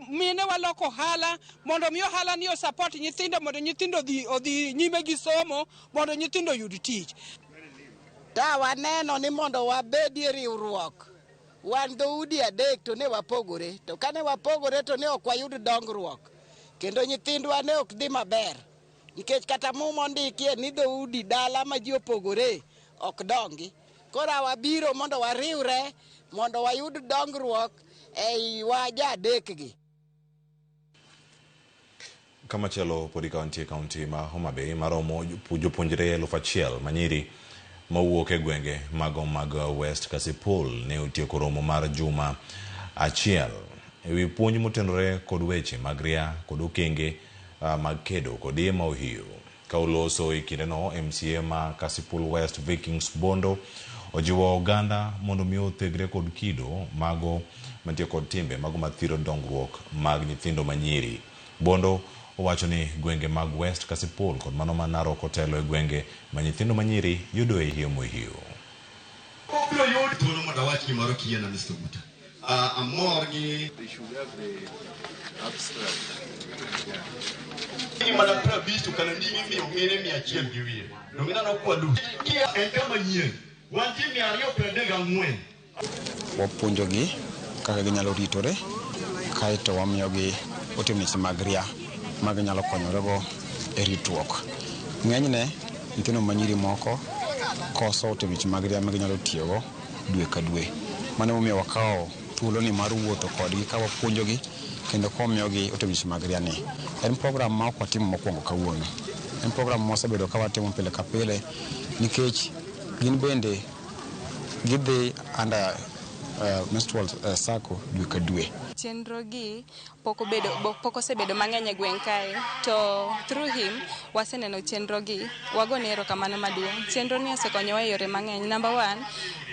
mine waloko ohala, mondo mi ohala ni osupport nyithindo, mondo nyithindo odhi nyime gi somo, mondo nyithindo oyud tich. Ta waneno ni mondo wabedie riwruok. Wan dhoudi adek to ne wapogore, to kane wapogore to ne ok wayud dongruok. Kendo nyithindwa ne ok dhi maber nikech kata muma ondikie ni dhoudi dala ma ji opogore ok dongi. Koro wabiro mondo wariwre mondo wayud dongruok eiwa jadekgi. Kamachielo pod ka wantie kaunti ma Homa Bay maromo jopuonjre 1000 manyiri mawuok e gwenge mago mag West Kasipul ne otieko romo mar juma achiel ewi puonj motenore kod weche mag ria kod okenge mag kedo kod iye ma ohiyo. Ka oloso e kindeno, MCA ma Kasipul West Vikings Bondo ojiwo oganda mondo mi othegre kod kido mago mantie kod timbe mago mathiro dongruok mag nyithindo manyiri. Bondo owacho ni gwenge mag West Kasipul kod mano ma Narok otelo e gwenge ma nyithindo manyiri yudo e iye mohiyo. Obiro yud thuolo mondo awach gimoro kiyiena Mr. Oguta. Amor gi They should have the abstract. Ni mana 50 to kana ndigi miyo mine 100 gi wiye. Donge ineno kwa lu. Kia en kama nyien. Wan ji 234. Wapuonjogi kaka ginyalo ritore, kaeto wamiyogi otemni mag ria ma ginyalo konyorego e ritruok. Ng'enyne nyithindo manyiri moko koso otemni mag ria ma ginyalo tiyogo dwe ka dwe. Mano emomiyo wakawo thuoloni mar wuotho kodgi ka wapuonjogi kendo ka wamiyogi otemni mag ria ni. En program ma ok watimo mokwongo kawuono. En program ma wasebedo ka watimo pile ka pile nikech gin bende gidhi under menstrual cycle dwe ka dwe. Chenro gi pok obedo pok osebedo mang'eny e gweng' kae to through him waseneno chenro gi wagone erokamano maduong'. Chenro ni osekonyowa e yore mang'eny. Number one,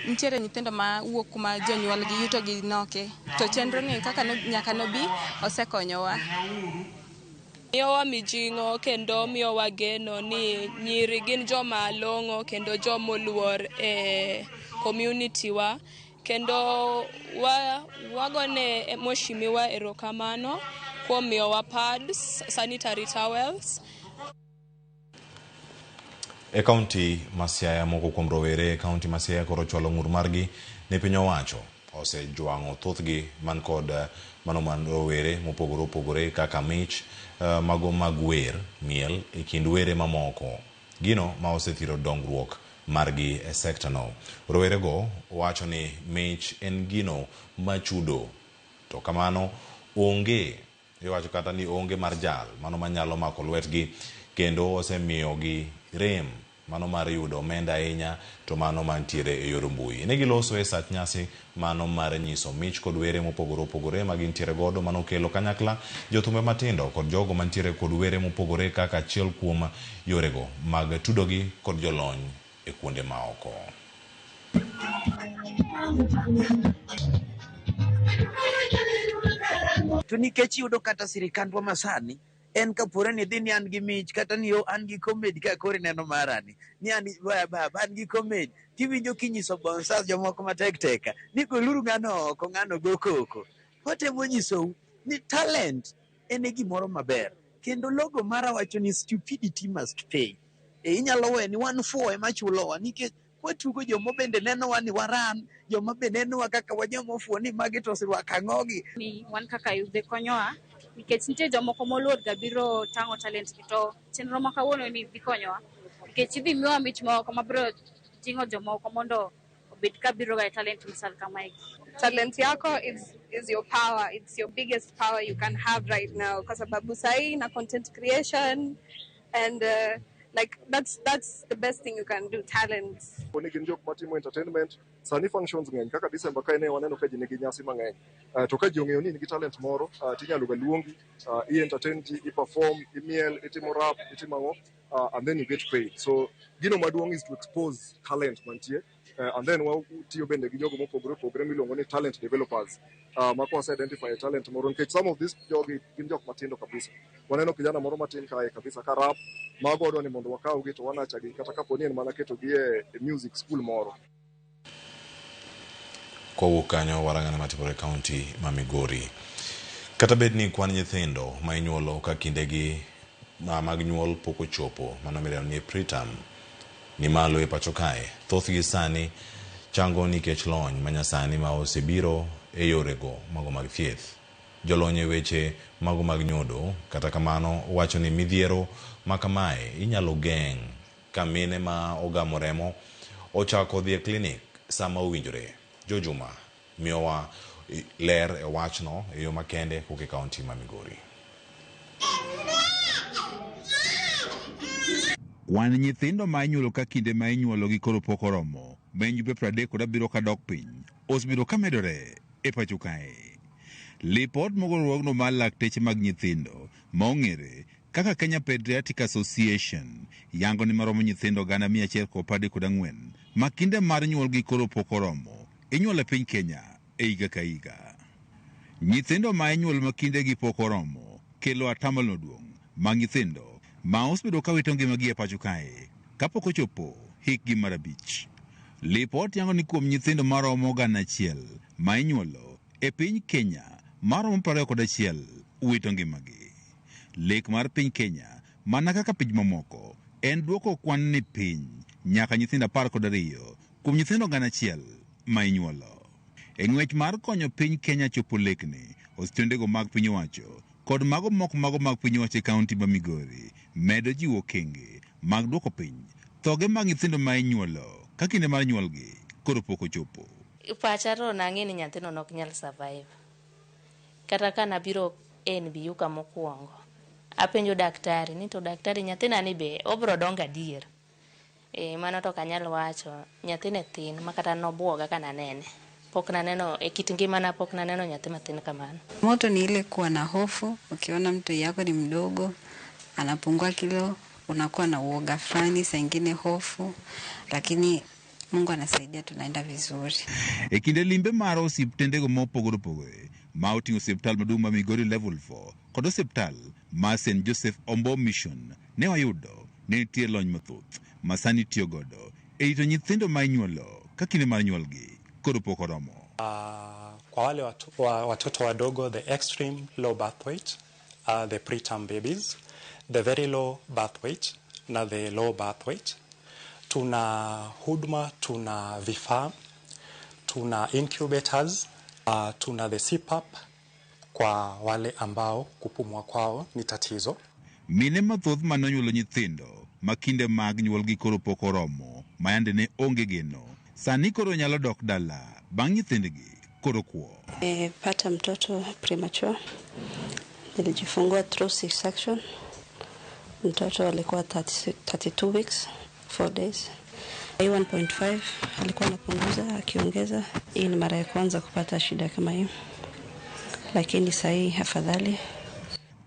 nitiere nyithindo ma wuok kuma jonyuolgi yuto gi noke to chenro ni kaka no, nyaka nobi osekonyowa. Miyowa mijing'o kendo miyowa geno ni nyiri gin joma long'o kendo joma oluor e community wa kendo wa, wagone mheshimiwa erokamano kuom miyowa pads, sanitary towels. E kaunti ma Siaya, moko kuom rowere e kaunti ma Siaya koro chwalo ng'ur margi ne piny owacho osejwang'o thothgi man kod mano man rowere mopogore opogore kaka mich mago mag wer, miel e kind were mamoko. Gino ma osethiro dongruok margi e sekta no. Rowerego wacho ni mich en gino machudo to kamano onge iwacho kata ni onge mar jal mano manyalo mako lwetgi kendo osemiyogi rem mano mar yudo omenda ahinya to mano mantiere e yor mbui. Ne giloso e sach nyasi mano mar nyiso mich kod were mopogore opogore ma gintiere godo mano kelo kanyakla jothumbe matindo kod jogo mantiere kod were mopogore kaka achiel kuom yorego mag tudogi kod jolony e kuonde maoko. To nikech iyudo kata sirikandwa masani en kapore ni idhi ni an gi mich kata ni yo an gi comedy ka koro ineno marani ni an baba an gi comedy tiwinjo kinyiso bonsas jomoko matek teka ni goluru ng'ano oko ng'ano go koko. Watemo nyisou ni talent en e gimoro maber kendo logo mara wacho ni stupidity must pay. E inyalo we ni wan fuwo ema chulowa nikech kwatugo joma bende nenowa ni waran joma be nenowa kaka wajoma ofuwo ni magi to oserwako ang'ogi. Ni wan kaka yudhe konyowa nikech nitie jomoko moluor ga biro tang'o talent gi to chenro ma kawuono ni dhi konyowa nikech idhi miwa mich moko mabiro ting'o jomoko mondo obed ka biro ga e talent machal kamae. Talent yako is your power. It's your biggest power you can have right now. Kwa sababu sahi na content creation and like that's the best thing you can do, talent. Ni gin jok matimo entertainment sani functions ng'eny kaka December kae ne waneno ka ji nigi nyasi mang'eny. To ka ji ong'eyo ni in gi talent moro tinyalo ga luongi i entertain ji i perform imiel itimo rap itimo ang'o and then you get paid. So gino maduong' is to expose talent mantie and then watiyo bende gi jogo mopogore opogore miluongo ni talent developers ma kwase identify talent moro nikech some of these jogi gin jok matindo kabisa. Waneno kijana moro matin kae kabisa ka rap mago wadwa ni mondo wakawgi to wanachagi kata kapo ni en mana ketogi e music school moro. Kowuok kanyo warang'ane matimore e kaunti ma Migori. Kata bed ni kwan nyithindo ma inyuolo ka kindegi mag nyuol pok ochopo mano midendo ni preterm ni malo e pacho kae, thothgi sani chango nikech lony manyasani ma osebiro e yorego mago mag thieth. Jolony e weche mago mag nyodo kata kamano wacho ni midhiero ma kamae inyalo geng' ka mine ma ogamo remo ochako dhi e klinik sama owinjore. Jojuma miyowa ler e wachno e yo makende kowuok e kaunti ma Migori. Kwan nyithindo ma inyuolo ka kinde ma inyuologi koro pok oromo ma en jumbe 37 kadok piny osebedo ka medore e pacho kae. Lipot mogol riwruogno mar lakteche mag nyithindo ma ong'ere kaka Kenya Pediatric Association yango ni maromo nyithindo 134,000 ma kinde mar nyuolgi koro pok oromo inyuolo e piny Kenya e higa ka higa. Nyithindo ma inyuolo ma kindegi pok oromo kelo atamalo duong' mag nyithindo ma osebedo ka wito ngimagi e pacho kae kapok ochopo hikgi mar 5. Lipot yango ni kuom nyithindo maromo 1,000 ma inyuolo e piny Kenya maromo 21 wito ngimagi. Lek mar piny Kenya mana kaka piny mamoko en duoko kwan ni piny nyaka nyithindo 12 kuom nyithindo 1,000 ma inyuolo. E ng'wech mar konyo piny Kenya chopo lekni, osiptendego mag piny owacho kod mago moko mago mag piny owacho e kaunti ma Migori medo jiwo okenge mag duoko piny thoge mag nyithindo ma inyuolo ka kinde mar nyuolgi koro pok ochopo. Pacha to nang'e ni nyathino nok nyal survive. Kata ka nabiro NBU kamokwongo, apenjo daktari ni to daktari nyathina ni be obro dongo adier? Mano to ok anyal wacho, nyathine thin ma kata nobuoga ka nanene. Pok naneno e kit ngimana, pok naneno nyathi matin kamano. Moto ni ile kuwa na hofu, ukiona mtu yako ni mdogo, anapungua kilo, unakuwa na uoga fulani, saa ingine hofu, lakini Mungu anasaidia, tunaenda vizuri. E kinde limbe mar osiptendego mopogore opogore ma oting'o osiptal maduong' ma Migori Level 4 kod osiptal mar St Joseph Ombo Mission ne wayudo ni nitie lony mathoth ma sani itiyo godo e rito nyithindo ma inyuolo ka kinde mar nyuolgi koro pok oromo. Kwa wale watoto wadogo, the extreme low birth weight, the preterm babies, the very low birth weight na the low birth weight. Tuna huduma, tuna vifaa, tuna incubators, tuna the CPAP kwa wale ambao kupumua kwao ni tatizo. Mine mathoth mane onyuolo nyithindo ma kinde mag nyuolgi koro pok oromo ma yande ne onge geno sani koro nyalo dok dala bang' nyithindgi koro kwo. Nimepata mtoto premature. Nilijifungua through C-section. Mtoto alikuwa 36, 32 weeks, 4 days. Hii 1.5 alikuwa anapunguza akiongeza. Hii ni mara ya kwanza kupata shida kama hiyo, lakini sahii afadhali.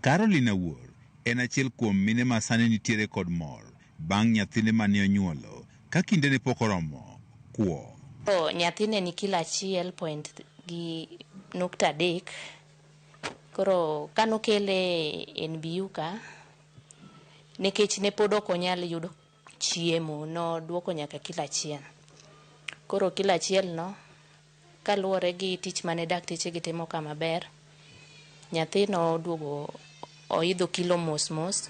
Caroline Awuor en achiel kuom mine ma sani nitiere kod mor bang' nyathine mane onyuolo ka kindene pok oromo kwo. To nyathine ni kilo achiel point gi nukta adek. Koro kanokele NBU ka, nikech ne pod ok onyal yudo chiemo, noduoko nyaka kilo achiel. Koro kilo achiel no, kaluwore gi tich mane dakteche gi timo ka maber, nyathi noduogo oidho kilo mos mos,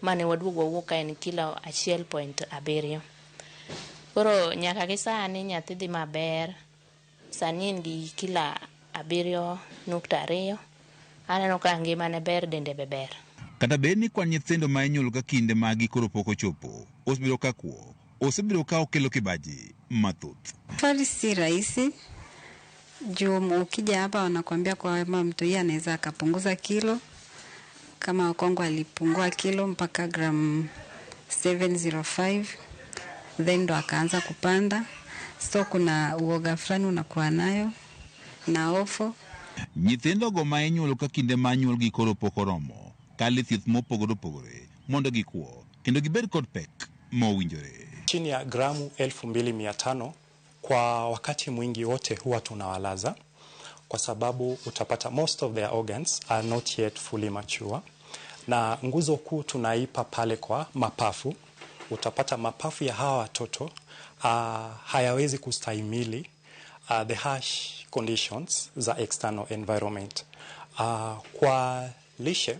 mane waduogo wawuok ka en kilo 1.7. Koro nyaka gi sani nyathi dhi maber, sani en gi kilo 7.2. Aneno ka ngimane ber, dende be ber. Kata bed ni kwan nyithindo ma inyuolo ka kinde maggi koro pok ochopo osebedo ka kwo osebedo ka okelo kibaji mathoth. Safari si rahisi juu ukija hapa wanakuambia kwamba mtu hii anaweza akapunguza kilo, kama Okongo alipungua kilo mpaka gram 705 then ndo akaanza kupanda, so kuna uoga fulani unakuwa nayo na hofu. Nyithindogo ma inyuolo ka kinde mar nyuolgi koro pok oromo kalo e thieth mopogore opogore mondo gikwo kendo gibed kod pek mowinjore. Chini ya gramu 2500 kwa wakati mwingi wote huwa tunawalaza kwa sababu utapata most of their organs are not yet fully mature, na nguzo kuu tunaipa pale kwa mapafu. Utapata mapafu ya hawa watoto hayawezi kustahimili the harsh conditions za external environment. Kwa lishe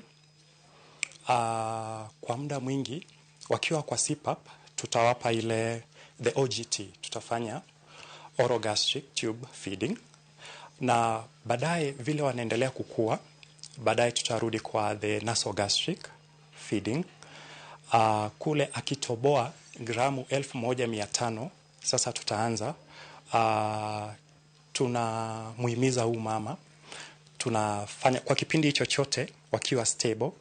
kwa muda mwingi wakiwa kwa CPAP tutawapa ile the OGT, tutafanya orogastric tube feeding, na baadaye vile wanaendelea kukua, baadaye tutarudi kwa the nasogastric feeding. Kule akitoboa gramu 1500 sasa tutaanza tunamuhimiza huu mama, tunafanya kwa kipindi hicho chote wakiwa stable,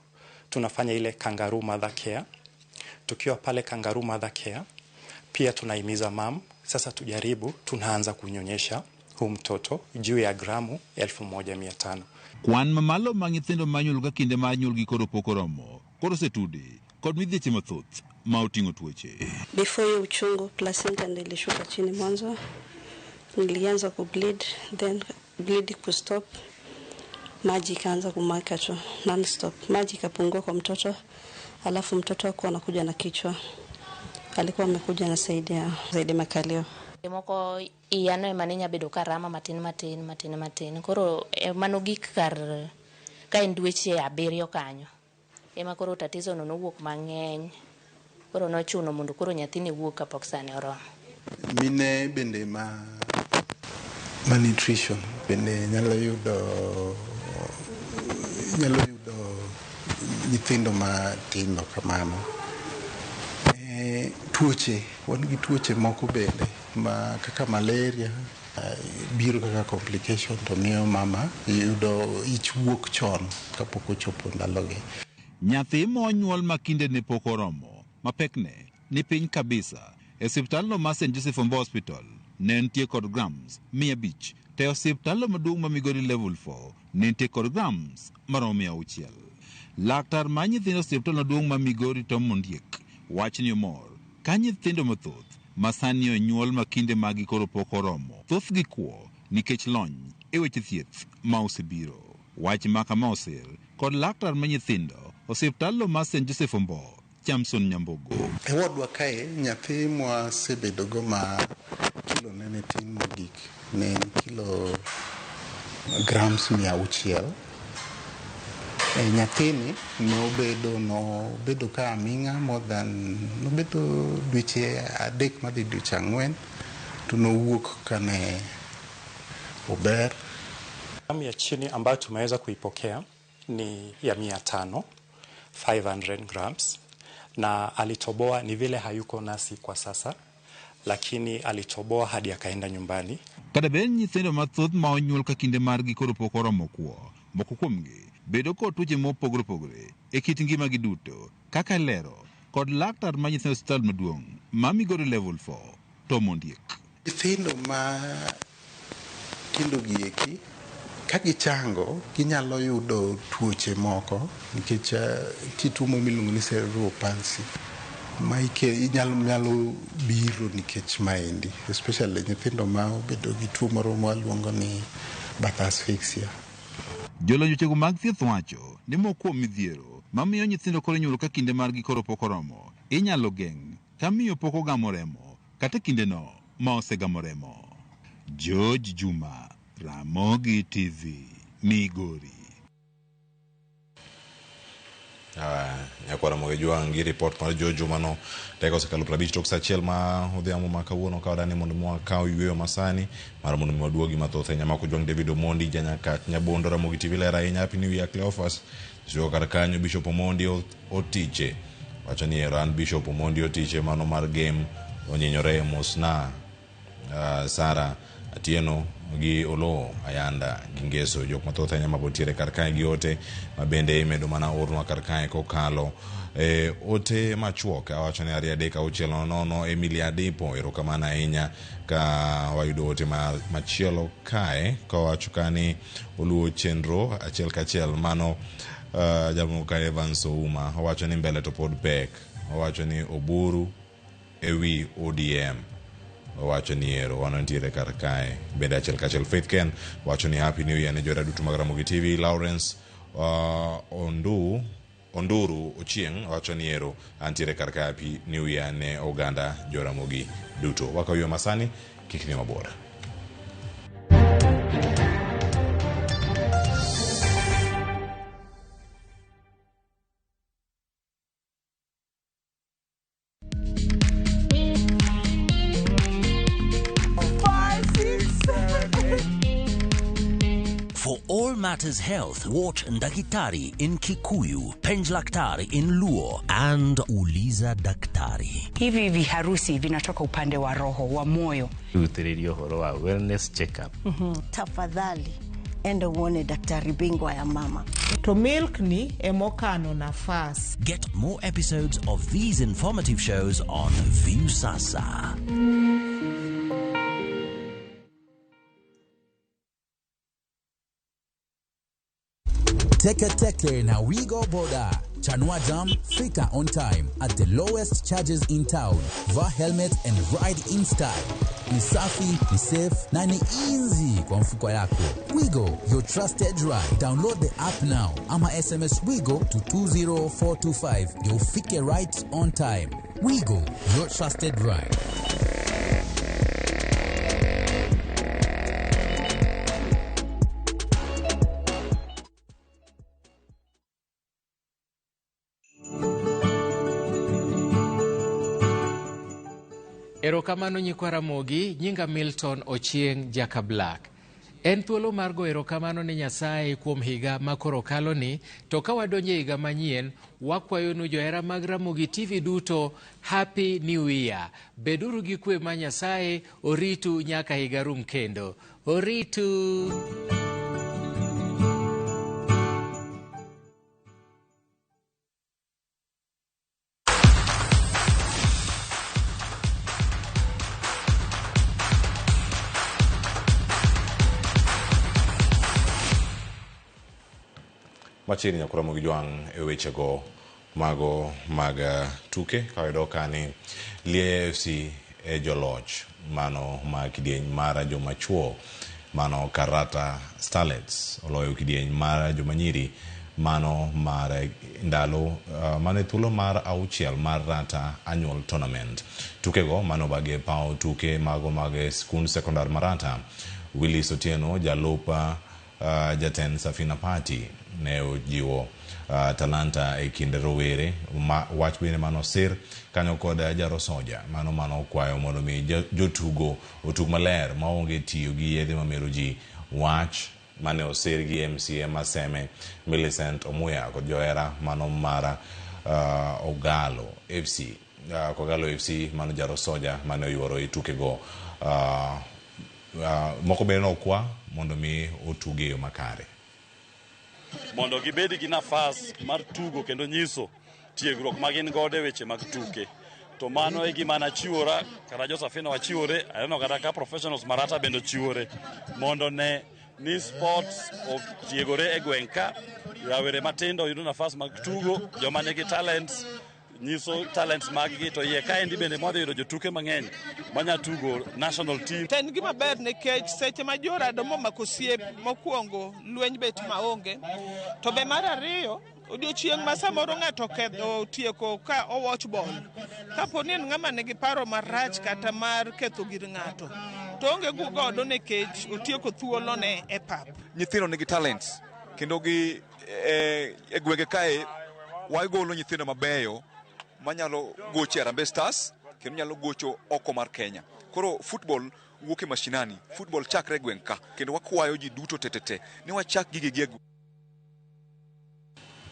tunafanya ile kangaroo mother care. Tukiwa pale kangaroo mother care, pia tunahimiza mam sasa tujaribu, tunaanza kunyonyesha huu mtoto juu ya gramu 1500. Kwan mamalo mag nyithindo ma inyuolo ka kinde mar nyuolgi koro pok oromo koro osetudi kod midhieche mathoth ma oting'o tuoche. Before hiyo uchungu, placenta ndio ilishuka chini mwanzo, nilianza kubleed, then bleed kustop, maji ikaanza kumwagika tu non-stop, maji ikapungua kwa mtoto, alafu mtoto hakuwa anakuja na kichwa, alikuwa amekuja na zaidi makalio. Moko iyano ema ne nya bedo ka rama matin matin matin matin. Koro mano gik kar ka en dweche 7 kanyo. Ema koro tatizo no nowuok mang'eny. Koro nochuno mondo koro nyathini wuog kapok sane oromo. Mine bende ma malnutrition bende nyalo yudo nyithindo matindo kamano. Tuoche, wan gi tuoche moko bende ma kaka malaria biro kaka complication to miyo mama yudo ich wuok chon kapok ochopo ndalogi. Nyathi monyuol ma kindene pok oromo ma pekne ni piny kabisa e osiptalno mar St Joseph Ombo Hospital ne nitie kod grams 500 to e osiptal maduong' ma Migori Level 4 ne nitie kod grams maromo 600. Laktar mar nyithindo osiptal maduong' ma Migori Tom Mondiek wacho ni omor ka nyithindo mathoth ma sani onyuol ma kinde maggi koro pok oromo thothgi kwo nikech lony e weche thieth ma osebiro. Wach ma kama osir kod laktar ma nyithindo osiptal ma St. Joseph Ombo Chamson Nyambogo. E wodwa kae nyathi mwasebedogo ma kilo ne ne tin mogik ne en kilo grams 600. E nyathini nobedo ka aming'a more than nobedo dweche 3 madhi dweche 4 to nowuok kane ober. Gramu ya chini ambayo tumeweza kuipokea ni ya 500, 500 grams, na alitoboa, ni vile hayuko nasi kwa sasa, lakini alitoboa hadi akaenda nyumbani. Kata bed nyithindo mathoth ma onyuol ka kinde margi koro pok oromo kwo, moko kuomgi bedo kod tuoche mopogore opogore e kit ngimagi duto, kaka lero kod laktar ma nyithindo osiptal maduong' ma Migori Level 4 Tom Ondiek. Nyithindo ma tindo gi eki ka gichango ginyalo yudo tuoche moko nikech nitie tuo moro miluongo ni cerebral palsy ma inyalo biro nikech maendi, especially nyithindo ma obedo gi tuo moro ma waluongo ni birth asphyxia. Jolony wechego mag thieth wacho ni moko kuom midhiero mamiyo nyithindo koro inyuolo ka kinde margi koro pok oromo inyalo geng' ka miyo pok ogamo remo kata kindeno ma osegamo remo. George Juma, Ramogi TV, Migori. Nyakwara Ramogi Jwang' gi report mar George Juma no dakika osekalo 50 tok saa achiel ma odhiambo ma kawuono ka wadani mondo mi wakaw yweyo masani mar mondo mi waduogi mathoth ahinya. Mako Jwang' David Omondi Janyakach Nyabondo Ramogi TV ler ahinya. Happy New Year Cleophas Suko kar kanyo. Bishop Omondi Otiche wacho ni ero an Bishop Omondi Otiche mano mar game onyinyore mosna Sara Atieno gi Oloo Ayanda gi Ngeso jok mathoth ahinya ma ntiere kar kae gi ote ma bende imedo mana ornwa kar kae kokalo ote machuok awacho ni 2 3 6 0 Emilia Adipo erokamano ahinya ka wayudo ote machielo kae kawacho kani oluwo chenro achiel kachiel mano jalmo ka Evans Ouma owacho ni mbele to pod pek owacho ni Oburu ewi ODM owacho ni ero wan ntiere kar kae bende achiel kachiel. Faith Ken wacho ni happy new year ne johera duto mag Ramogi TV. Lawrence Onduru Ochieng' wacho ni ero antiere kar kae happy new year ne oganda joramogi duto. Wakaw yo masani kik ni mabor. For all matters health, watch Ndakitari in Kikuyu, Penj Laktari in Luo, and Uliza Daktari. Hivi viharusi vinatoka upande wa roho, wa moyo. Rutĩrĩria ũhoro wa wellness check-up. Tafadhali enda uone daktari bingwa ya mama. To milk ni emokano nafas. Get more episodes of these informative shows on Viusasa. Teke Teke na Wigo Boda. Chanua Jam, fika on time at the lowest charges in town. Vaa helmet and ride in style. Ni safi, ni safe na ni easy kwa mfuko yako. Wigo, your trusted ride. Download the app now ama SMS Wigo to 20425 ndio ufike right on time. Wigo, your trusted ride. Erokamano nyikwa Ramogi, nyinga Milton Ochieng' Jaka Black. En thuolo mar go erokamano ne Nyasaye kuom higa ma koro kaloni, to ka wadonjo e higa manyien, wakwayonu johera mag Ramogi TV duto Happy New Year. Beduru gi kwe ma Nyasaye oritu nyaka higa rum kendo. Oritu! Machiegni nyaka Ramogi Jwang' e wechego mago mag tuke kawayudo ka ni Lie FC e joloch mano ma kidieny mar joma chuo mano Karata Starlets oloyo kidieny mar joma nyiri mano mar ndalo mano e thuolo mar 6 mar Rata Annual Tournament. Tukego mano bage paw tuke mago mag skund sekondar Marata. Willis Otieno jalup jatend Safina Party ne ojiwo talanta e kind rowere wach bende mano sir kanyo kod Jarosoja mano okwayo mondo mi jotugo otug maler maonge tiyo gi yedhe mamero ji. Wach mane osir gi MCA Maseme Millicent Omuya kod johera mano mara Ogalo FC Kogalo FC mano Jarosoja mane oyuoro e tukego moko bende nokwa mondo mi otuge yo makare mondo gibed gi nafas mar tugo kendo nyiso tiegruok ma gin godo e weche mag tuke. To mano e gima nachiwora kata Josephine wachiwore, aneno kata ka professionals Marata bende ochiwore mondo ne ni sports otiegore e gweng' ka rawere matindo yudo nafas mag tugo, joma nigi talents nyiso talents mag gi to iye kaendi bende mwadhi yudo jotuke mang'eny manya tugo national team. To en gima ber nikech seche ma jorado momako osiep mokwongo lweny bet maonge. To be mar ariyo, odiochieng' ma samoro ng'ato otieko ka owatch ball, kapo ni en ng'ama nigi paro marach kata mar ketho gir ng'ato, to onge godo nikech otieko thuolone e pap. Nyithindo nigi talents kendo gi e gwenge kae wagolo nyithindo mabeyo manyalo gocho e Harambee Stars kendo nyalo gocho oko mar Kenya. Koro football wuok e mashinani, football chakre e gweng' ka kendo wakwayo ji duto tetete ni wachak gigi gi e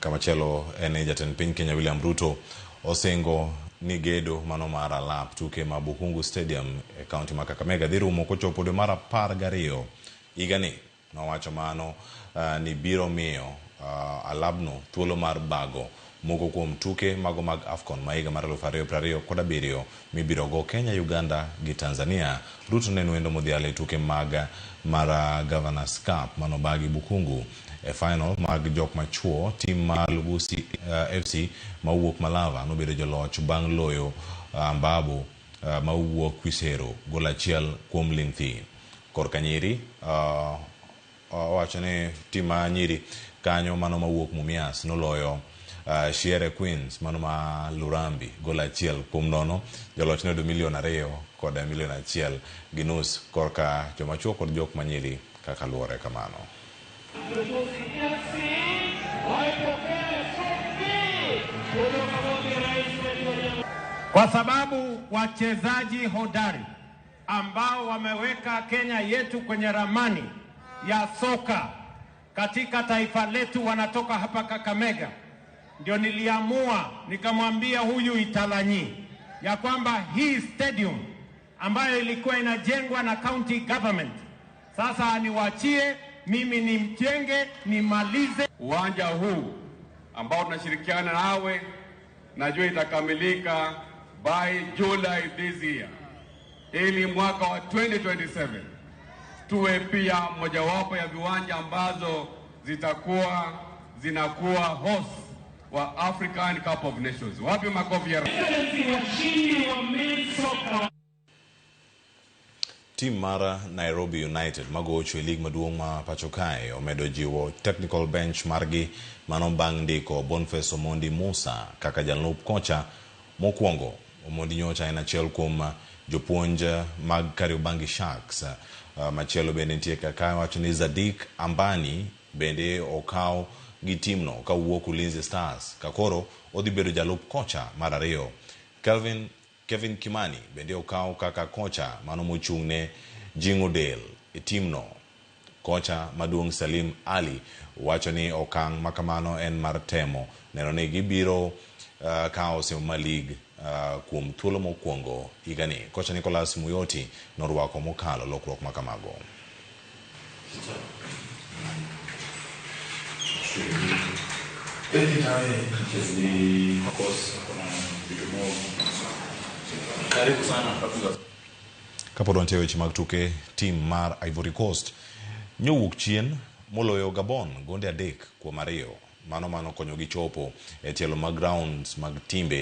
Kamachielo en ni jatend piny Kenya William Ruto osingo ni gedo mano mar alap tuke ma Bukhungu Stadium e kaunti ma Kakamega dhi rumo kochopo dwe mar 12 higani. Nowacho mano ni biro miyo alabno thuolo mar bago moko kuom tuke mago mag AFCON ma higa mar 2027 mibiro go Kenya, Uganda gi Tanzania. Ruto ne nwendo modhial e tuke mag mar Governors Cup manobagi Bukhungu. E final mag jok machuo, tim mar Lugusi FC mawuok Malava nobedo joloch bang' loyo Ambabu mawuok Kwisero gol 1 kuom ling' thi. Korka nyiri owacho ni tim ma nyiri kanyo mano mawuok Mumias noloyo Shiere Queens mano ma Lurambi gol 1-0. Joloch noyudo milion 2 kod milion 1.5 korka joma chuo kod jok manyiri kaka luwore kamano. Kwa sababu wachezaji hodari ambao wameweka Kenya yetu kwenye ramani ya soka katika taifa letu wanatoka hapa Kakamega, ndio niliamua nikamwambia huyu Italanyi ya kwamba hii stadium ambayo ilikuwa inajengwa na county government sasa niwachie mimi nimjenge nimalize. Uwanja huu ambao tunashirikiana nawe najua itakamilika by July this year, ili mwaka wa 2027 tuwe pia mojawapo ya viwanja ambazo zitakuwa zinakuwa host wa African Cup of Nations. Wapi makofi ya Tim mar Nairobi United magocho e lig maduong' ma pacho kae omedo jiwo technical bench margi mano bang' ndiko Boniface Omondi Musa kaka jalup kocha mokwongo. Omondi nyocha en achiel kuom jopuonj mag Kariobangi Sharks. Machielo bende nitie kaka wacho ni Zadik Ambani bende okaw gi timno kawuok Ulinzi Stars kakoro odhi bedo jalup kocha mar ariyo. Kevin Kimani bende okaw kaka kocha mano mochung' ne jing'o del e timno. Kocha maduong' Salim Ali wacho ni okang' makamano en mar temo neno ni gibiro kawo osimbo mar lig kuom thuolo mokwongo higani. Kocha Nicholas Muyoti norwako mokalo lokruok makamago. Kapod wantie weche mag tuke, tim mar Ivory Coast nyowuok chien moloyo Gabon gonde 3-2 Mano mano konyogi chopo e tielo mag rounds mag timbe.